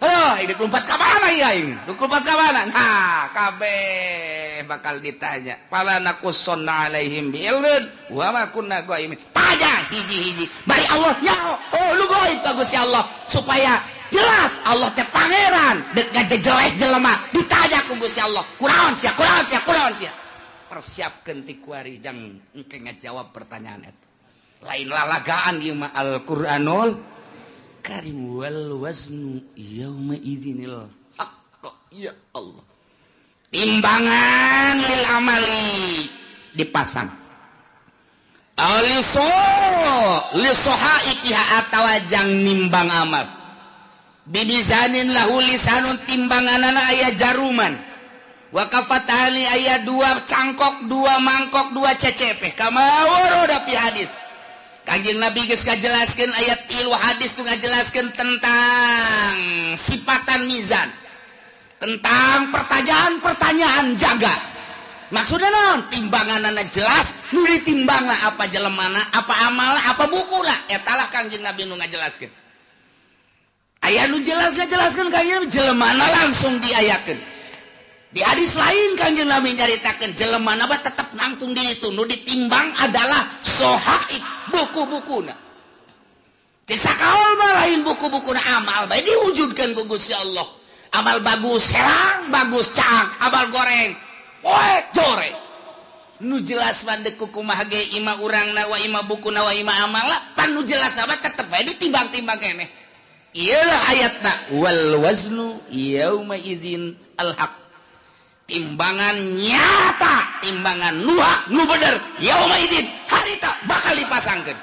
Aduh, dek lompat ka mana ieu aing? Dek lompat ka mana? Nah, kabeh bakal ditanya. Fala naqussanna alaihim bi'ilmin wa ma kunna ghaibin. Tanya hiji-hiji. Bari Allah nyaho. Oh, lu gaib ka Gusti Allah supaya jelas Allah teh pangeran dek ngajejelek jelema ditanya ku Gusti Allah kunaon sia kunaon sia kunaon sia persiapkeun ti kuari jang engke ngajawab pertanyaan eta lain lalagaan ieu mah Al-Qur'anul Karim wal waznu yauma idzinil haqq. Ya Allah, timbangan lil amali dipasang aliso lisohaikiha atawa jang nimbang amal bibizanin lahu lisanun timbanganana aya jaruman wa kafatani aya dua cangkok dua mangkok dua cecepe kama warada fi hadis. Kanjeng Nabi geus ngajelaskeun ayat 3 hadis nu ngajelaskeun tentang sifatan mizan, tentang pertanyaan-pertanyaan jaga. Maksudna naon? Timbanganana jelas, nu ditimbangna apa jelemana, apa amalna, apa bukuna, eta lah Kanjeng Nabi nu ngajelaskeun. Aya nu jelas ngajelaskeun kanjeng jelemana langsung diayakeun. Di hadis lain kanjeng Nabi nyaritakeun jelemana mah tetep nangtung di itu, nu ditimbang adalah sohaib buku-bukuna. Cek sakaol mah lain buku-bukuna amal bae diwujudkeun ku Gusti Allah. Amal bagus herang, bagus caang, amal goreng poek joreng. Nu jelas mah deuk kumaha ge ima urangna wa ima bukuna wa ima amalna, pan nu jelas mah tetep bae ditimbang-timbang keneh. Iyalah ayatna wal waznu yauma idzin al haq. Timbangan nyata, timbangan nu hak, nu bener, yauma idzin harita bakal dipasangkeun.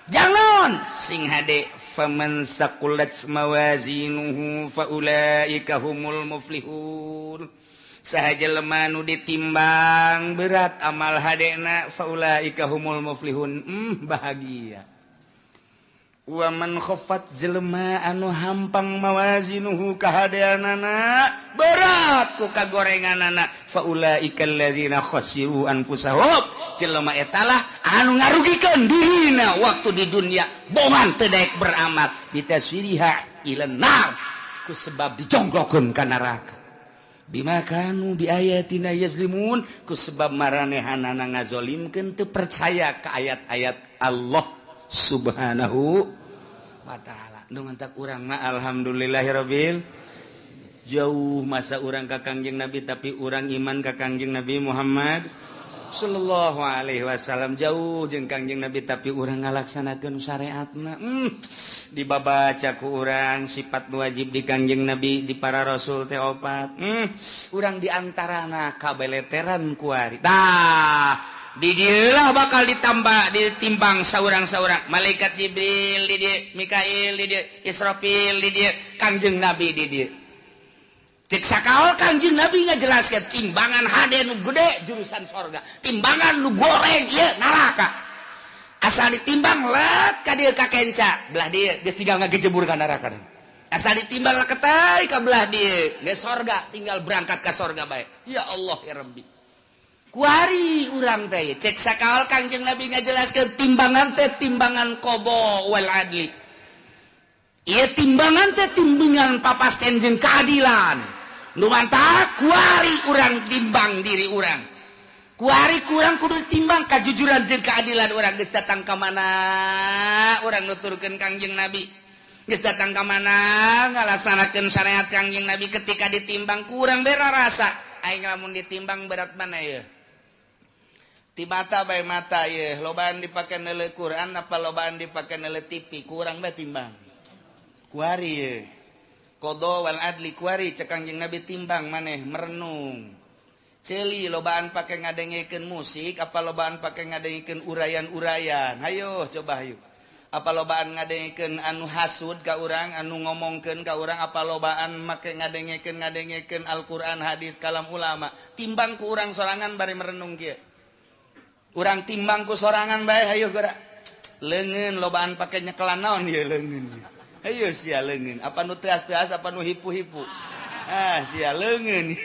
Jangan sing hade faman saqulat mawazinuhu faulaika humul muflihun. Saha jelema nu ditimbang berat amal hadena faulaika humul muflihun. Bahagia. Wa man khaffat jelema anu hampang mawazinuhu kahadeanana berat ku kagorenganana faulaika alladzina khasiru anfusahum. Jelema eta lah anu ngarugikeun dirina waktu di dunia bongan teu daek beramal bitaswiriha ilan nar ku sebab dijonglokeun ka neraka bima kanu biayatina yazlimun ku sebab maranehanana ngazolimkeun teu percaya ka ayat-ayat Allah Subhanahu wa ta'ala. Nu mantak urang mah alhamdulillahirabbil jauh masa urang ka Kangjeng Nabi tapi urang iman ka Kangjeng Nabi Muhammad sallallahu alaihi wasallam jauh jeung Kangjeng Nabi tapi urang ngalaksanakeun syariatna. Dibabaca ku urang sifat nu wajib di Kangjeng Nabi di para rasul teh opat. Urang di antarana kabeleteran kuari. Tah di dieulah bakal ditambah ditimbang saurang-saurang malaikat Jibril di dieu, Mikail di dieu, Israfil di dieu, Kangjeng Nabi di dieu. Cek sakaol Kangjeng Nabi ngajelaskeun timbangan hade nu gede jurusan sorga, timbangan nu goreng ieu neraka. Asal ditimbang let ka dieu ka kenca, belah dieu geus tinggal ngagejebur ka neraka. Asal ditimbang leketai ka belah dieu geus sorga, tinggal berangkat ka sorga bae. Ya Allah ya Rabbi. Kuari urang teh cek sakal Kangjeng Nabi ngajelaskeun timbangan teh timbangan qada wal adli. Ieu timbangan teh timbangan papasten jeung keadilan. Nu mantap kuari urang timbang diri urang. Kuari kurang kudu timbang kajujuran jeung keadilan urang geus datang ka mana urang nuturkeun Kangjeng Nabi. Geus datang ka mana ngalaksanakeun syariat Kangjeng Nabi ketika ditimbang kurang bera rasa. Aing lamun ditimbang berat mana ieu? Ti mata bae mata ieu, lobaan dipake neuleuh Quran apa lobaan dipake neuleuh TV, kurang bae timbang. Kuari ieu. Qada wal adli kuari cek Kangjeng Nabi timbang maneh merenung. Ceuli lobaan pake ngadengekeun musik apa lobaan pake ngadengekeun urayan-urayan. Hayo coba hayu. Apa lobaan ngadengekeun anu hasud ka urang, anu ngomongkeun ka urang, apa lobaan make ngadengekeun Al-Qur'an, hadis, kalam ulama. Timbang ku urang sorangan bari merenung kieu. Urang timbang ku sorangan bae hayu geura. Leungeun lobaan pake nyekelan naon ieu leungeun. Hayu sia leungeun, apa nu teas-teas apa nu hipu-hipu. Ah sia leungeun.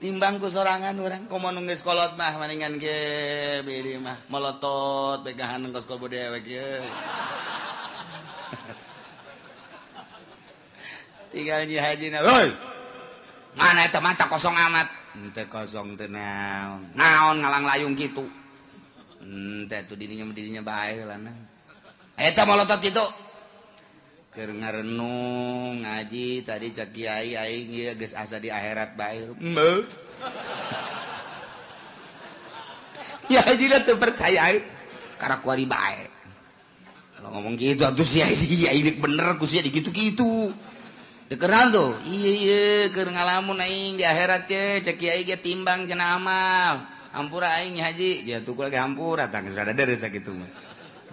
Timbang ku sorangan urang komo nu geus kolot mah maningan ge bidi mah molotot begahan kos kobo dewek ieu. Tinggal nyi hajina, "Hoi. Mana eta mata kosong amat." Henteu kosong teu naon. Naon ngalang layung kitu. Henteu tuh dirinya bae heulana. Eta molotot kitu. Keur ngarenung ngaji tadi cek kiai aing ieu geus asa di akhirat bae. Heuh. Ya haji teu percaya aing. Karena kuari bae. Kalau ngomong gitu atuh sia sia ini bener ku sia digitu-gitu. Dikeran tuh. Iya iya keur ngalamun aing di akhirat ye cek kiai ge timbang cenah amal. Hampura aing haji, ya tuh lagi hampura tah geus rada deres sakitu mah.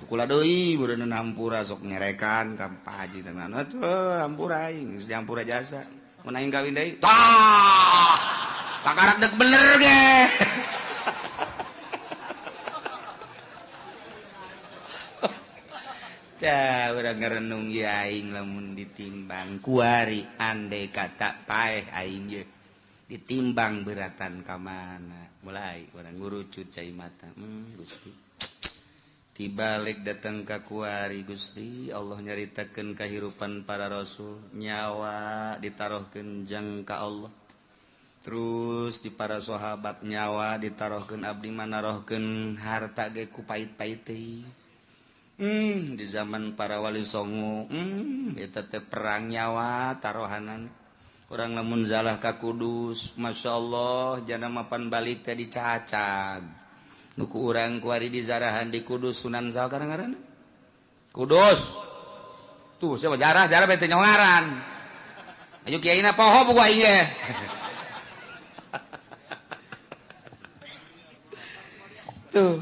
Kula deui beureun hampura sok nyerekan ka Pak Haji teh atuh hampura aing geus dihampura jasa. Mun aing kawin deui tah kakarak deuk bener ge. Tah urang ngarenung ieu aing lamun ditimbang kuari andai kata paeh aing ye ditimbang beratan ka mana mulai urang ngurucut cai mata Gusti. Tibalik datang ka kuari Gusti Allah nyaritakeun kahirupan para rasul nyawa ditaruhkeun jang ka Allah terus di para sahabat nyawa ditaruhkeun abdi manarohkeun harta ge ku pait-pait teh di zaman para wali songo eta teh perang nyawa taruhanan urang lamun zalah ka Kudus masyaallah jana mapan balik teh dicacag nuku urang kuari di zarahan di Kudus Sunan saha ngaranna Kudus tuh siapa jarah bete nyongaran ayo kiaina poho buku aing ge tuh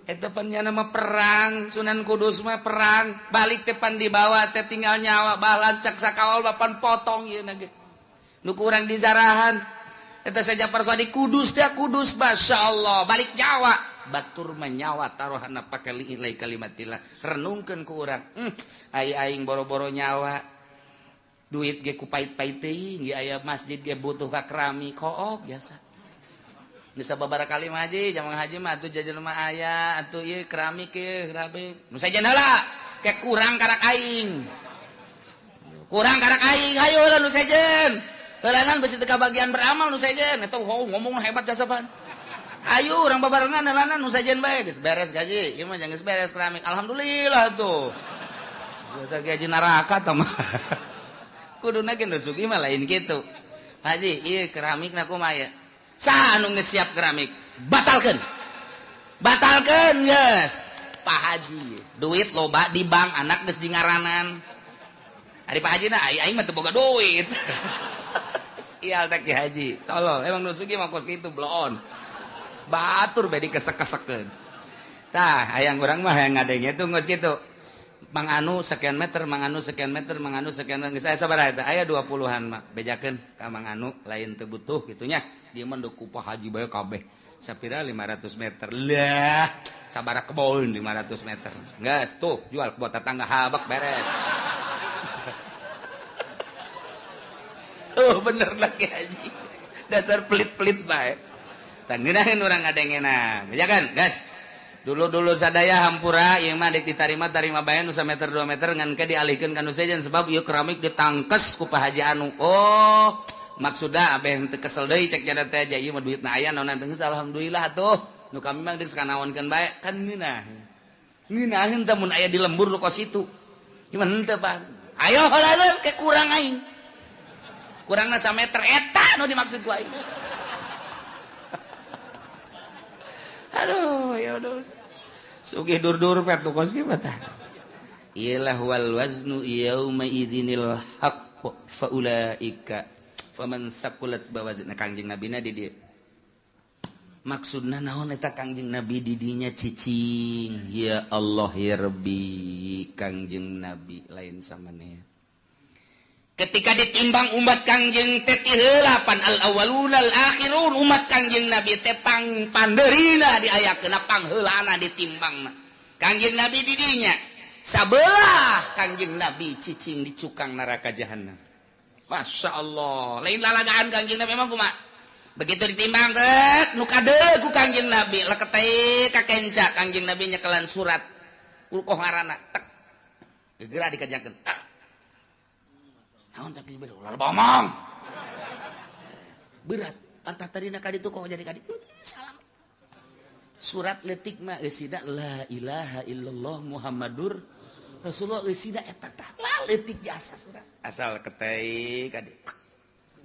eta pan nya nama perang Sunan Kudus mah perang balik teh pan dibawa teh tinggal nyawa balancak sakaol bapan potong ieu na ge nuku urang di zarahan eta saja persodi Kudus teh Kudus masyaallah balik nyawa batur menyawa taruhana pake liilai kalimatillah renungkeun ku urang ai aing boro-boro nyawa duit ge ku pait-pait teuing ge aya masjid ge butuh ka keramik kook biasa bisa babara kali mah haji jamang haji mah atuh jajan mah aya atuh ieu keramik ieu keramik nu sajen heula ke kurang karak aing hayu heula nu sejen heulanan besi teu kabagian beramal nu sejen eta ngomong hebat jasa pan ayo urang babarengan heulanan nu sejen bae geus beres gaji ieu mah geus beres keramik alhamdulillah tuh biasa gaji neraka tah mah kuduna ge nu sugih mah lain kitu haji ieu keramikna kumaha ieu saha anu geus siap keramik batalkeun geus Pak Haji duit loba di bank anak geus di ngaranan ari Pak Haji na aing mah teu boga duit sial teh Ki Haji tolol emang nu sugih mah kos kitu bloon batur bae dikesek-kesekeun tah hayang urang mah hayang ngadenge tuh geus kitu Mang Anu sekian meter, Mang Anu sekian meter, Mang Anu sekian meter. Geus aya sabaraha eta? Aya 20-an mah. Bejakeun ka Mang Anu lain teu butuh kitu nya. Dia mah ku Pak Haji bae kabeh. Sapira 500 meter. Lah, sabaraha kebon 500 meter. Geus tuh jual ke tetangga habek beres. Oh bener lagi Haji. Dasar pelit-pelit bae. Tangeunaheun urang ngadengena. Bejakan, gas. Dulu-dulu sadaya hampura ieu mah deuk ditarima tarima bae nu sameter 2 meter ngan ke dialihkeun ka nu sejen sebab ieu keramik ditangkes ku Pak Haji anu. Oh, maksudna abeh teu kesel deui cek jada teh ieu mah duitna aya naon teh alhamdulillah atuh. Nu kami mah geus kanaonkeun bae kan ngeunah. Ngeunaheun teh mun aya di lembur nu kos itu. Gimana henteu Pak? Ayo heula ke kurang aing. Kurangna sameter eta nu dimaksud ku aing. Aduh, ya udah. Sugih dur-dur pet nu kos kieu tah. Ilah wal waznu yauma idzinil haqq fa ulaika faman saqulat bawazna Kangjeng Nabina di dieu. Maksudna naon eta Kangjeng Nabi di dinya cicing. Ya Allah ya Rabbi, Kangjeng Nabi lain samaneh. Ketika ditimbang umat Kangjeng teh ti heula pan al awwalun al akhirun umat Kangjeng Nabi teh pang pandeurina diayakeun pangheulana ditimbangna. Kangjeng Nabi di dinya sabelah Kangjeng Nabi cicing di cukang neraka jahanam. Masya Allah, lain lalagaan Kangjeng Nabi emang kumaha? Begitu ditimbang teh nu kadeul ku Kangjeng Nabi leketeh ka kenca Kangjeng Nabi nyekelan surat urkoh ngaranna tek gegera dikajakeun tak. Naon cak Jibril ulah bomong. Berat, antah tadina ka ditu kok jadi ka ditu. Salam. Surat leutik mah eusina la ilaha illallah Muhammadur Rasulullah eusina eta tah leutik jasa surat. Asal ketei ka ditu.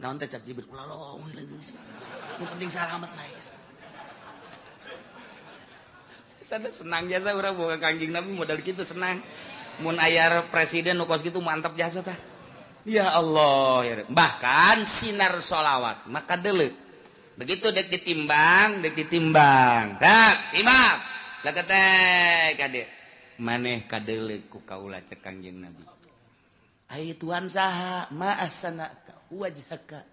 Naon teh cak Jibril ulah lomong nu penting salamet bae. Sada senang jasa urang boga Kangjeng Nabi modal kitu senang. Mun aya presiden nu kos kitu mantap jasa tah. Ya Allah, ya. Bahkan sinar sholawat maka deuleu. Begitu dek ditimbang, tak timbang. Leketek kade. Maneh kadeuleu ku kaula cek Kangjeng Nabi. Ai Tuhan saha ma ahsanaka wajhaka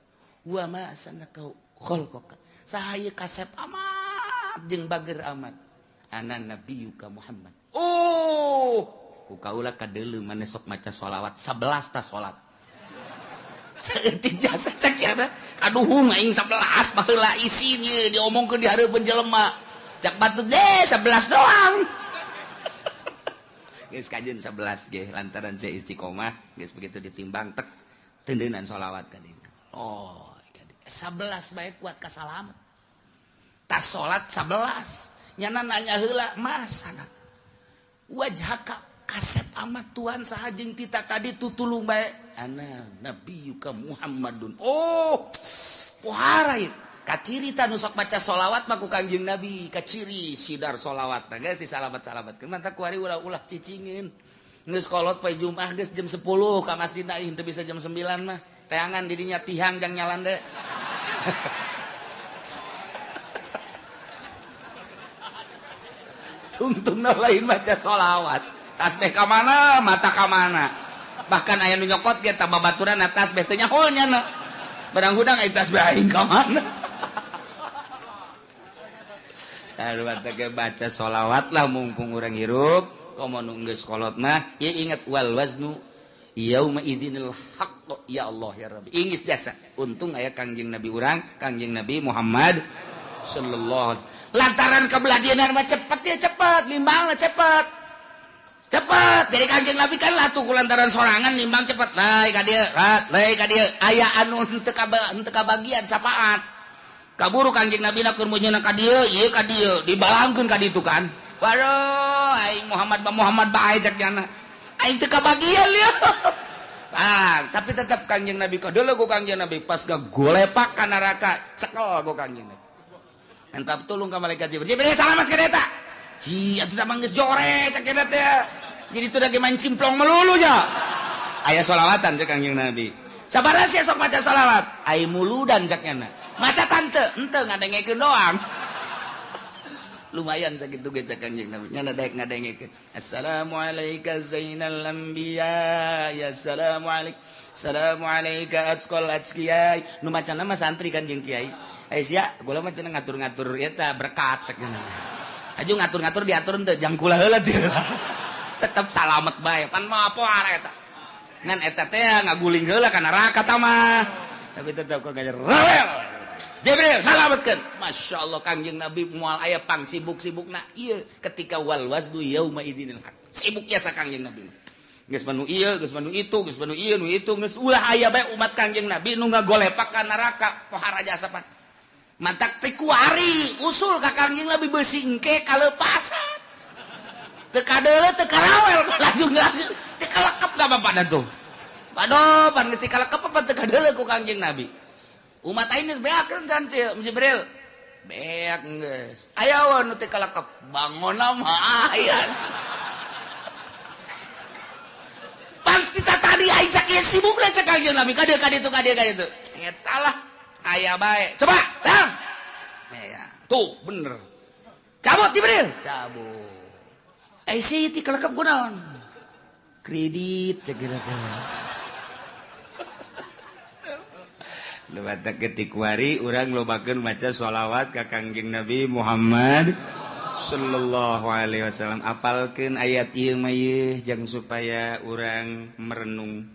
wa ma ahsanaka khalqaka. Saha ieu kasep amat jeung bager amat. Ana nabiyuka Muhammad. Oh, ku kaula kadeuleu maneh sok maca sholawat 11 ta salat. Saeutik jasa cek ya kaduhung aing 11 baheula isin ieu diomongkeun di hareupeun jelema. Cak batur deh 11 doang. Geus kajeun 11 ge lantaran saya istiqomah geus begitu ditimbang tek tendeunan sholawat ka dieu. Oh, 11 bae kuat ka salamet. Tas salat 11 nyana nanya heula masana. Wajhaka kasep amat Tuhan saha jeung tita tadi tutulung bae. Ana nabiyuka Muhammadun. Oh, pohara ieu. Kaciri ta nu sok maca sholawat mah ku Kangjeng Nabi, kaciri sidar sholawat. Nah geus disalamat-salamatkeun. Mantap ku ari ulah-ulah cicingin. Geus kolot poe Jumat geus jam 10 ka masjid aing teu bisa jam 9 mah. Teangan di dinya tihang jang nyalande. Tungtungna lain maca sholawat. Tasbih ka mana, mata ka mana. Bahkan aya nu nyokot ge tambah baturan tasbih teh nyaho nya. Barang hudang aya tasbih aing ka mana. Aduh baca baca sholawat lah mumpung urang hirup. Komo nu geus kolot mah ieu ingat wal waznu yauma idzinil haqq ya Allah ya Rabbi. Ingis jasa. Untung aya Kangjeng Nabi urang, Kangjeng Nabi Muhammad sallallahu alaihi wasallam. Lantaran kabeladianan mah cepet ya cepet, limbangna cepet. Cepet jadi Kangjeng Nabi kan latuh ku lantaran sorangan limbang cepet lai ka dieu lai ka dieu aya anu henteu kabagian sapaat kaburu Kangjeng Nabi na keur meunyeuna ka dieu ieu ka dieu dibalangkeun ka ditu kan waduh aing Muhammad ba Muhammad bae cek nyana aing teu kabagian ieu ah tapi tetep Kangjeng Nabi kadeuleu ku Kangjeng Nabi pas gagolepak ka neraka cekel ku Kangjeng Nabi entap tulung ka malaikat Jibril Jibril salamat ka eta ci atuh mah geus jore cek eta teh. Jadi itu lagi main simplong melulu ya. Aya sholawatan cek Kangjeng Nabi. Sabaraha sia sok maca sholawat? Ai muludan cek nyana. Maca tante, henteu ngadengekeun doang. Lumayan sakitu ge cek Kangjeng Nabi. Nyana daek ngadengekeun. Assalamualaika zainal anbiya, ya assalamualaik. Assalamualaika atqal atqiyai. Nu macana mah santri kan jeung kiai. Ai sia, kula mah cenah ngatur-ngatur eta berkat cek nyana. Aju ngatur-ngatur diatur henteu jang kula heula teu. Tetep salamet bae pan mah poara eta ngan eta teh ngaguling heula ka neraka ta mah tapi tetep kok gajer rewel Jibril salametkeun. Masya Allah Kangjeng Nabi moal aya pang sibuk-sibukna ieu ketika wal waznu yauma idzinil haq. Sibuk biasa Kangjeng Nabi. Geus manu ieu, geus manu itu, geus manu ieu nu itu, geus ulah aya bae umat Kangjeng Nabi nu ngagolepak ka neraka pohara jasa pan. Mantak teh kuari usul ka Kangjeng Nabi beusi engke kalepasan. Teu kadeuleu teu karawel laju-laju teu kalekep ka bapakna tuh. Aduh, pan geus kalekep apa teu kadeuleu ku Kangjeng Nabi. Umat aing geus beakeun kan Jibril. Beak geus. Aya nu teu kalekep, bangonna mah aya. Pan kita tadi aing sakieu sibukna cek Kangjeng Nabi ka dieu ka ditu ka dieu ka ditu. Eta lah aya bae. Coba, tang. Ya, tuh bener. Cabut Jibril, cabut. Eh si ti kalekep kunaon? Kredit cek kira. Lewat ketikwari urang lobakeun maca sholawat ka Kangjeng Nabi Muhammad sallallahu alaihi wasallam. Apalkeun ayat ieu mah ieu jang supaya urang merenung.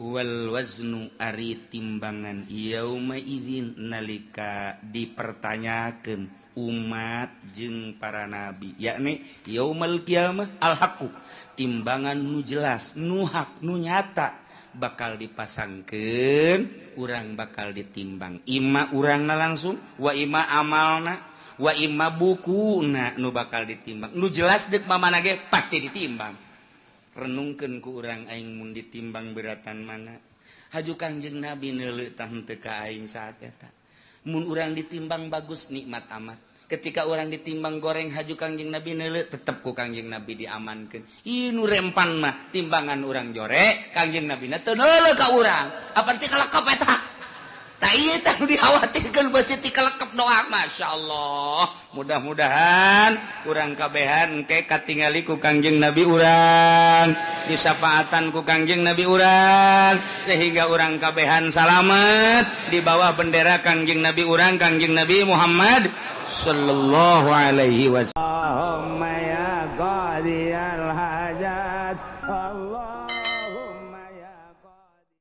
Wal waznu ari timbangan yauma idzin nalika dipertanyakeun umat jeung para nabi, yakni yaumal qiyamah al haqqu, timbangan nu jelas, nu hak, nu nyata bakal dipasangkeun, urang bakal ditimbang. Ima urangna langsung, wa ima amalna, wa ima bukuna nu bakal ditimbang. Nu jelas deuk mamana ge pasti ditimbang. Renungkeun ku urang aing mun ditimbang beratan mana. Haju Kangjeng Nabi neuleuh tah henteu ka aing saat eta. Mun urang ditimbang bagus nikmat amat. Ketika orang ditimbang goreng haju Kangjeng Nabi neuleuh tetep ku Kangjeng Nabi diamankeun. Ieu nu rempan mah timbangan urang jore, Kangjeng Nabi na teu neuleuh ka urang. Apa teh kalekep eta? Tah ieu teh nu dikhawatirkeun beusi ti kalekep doa. Masyaallah. Mudah-mudahan urang kabehan engke katingali ku Kangjeng Nabi urang, disafaatan ku Kangjeng Nabi urang, sehingga urang kabehan salamet di bawah bendera Kangjeng Nabi urang, Kangjeng Nabi Muhammad sallallahu alaihi wasallam.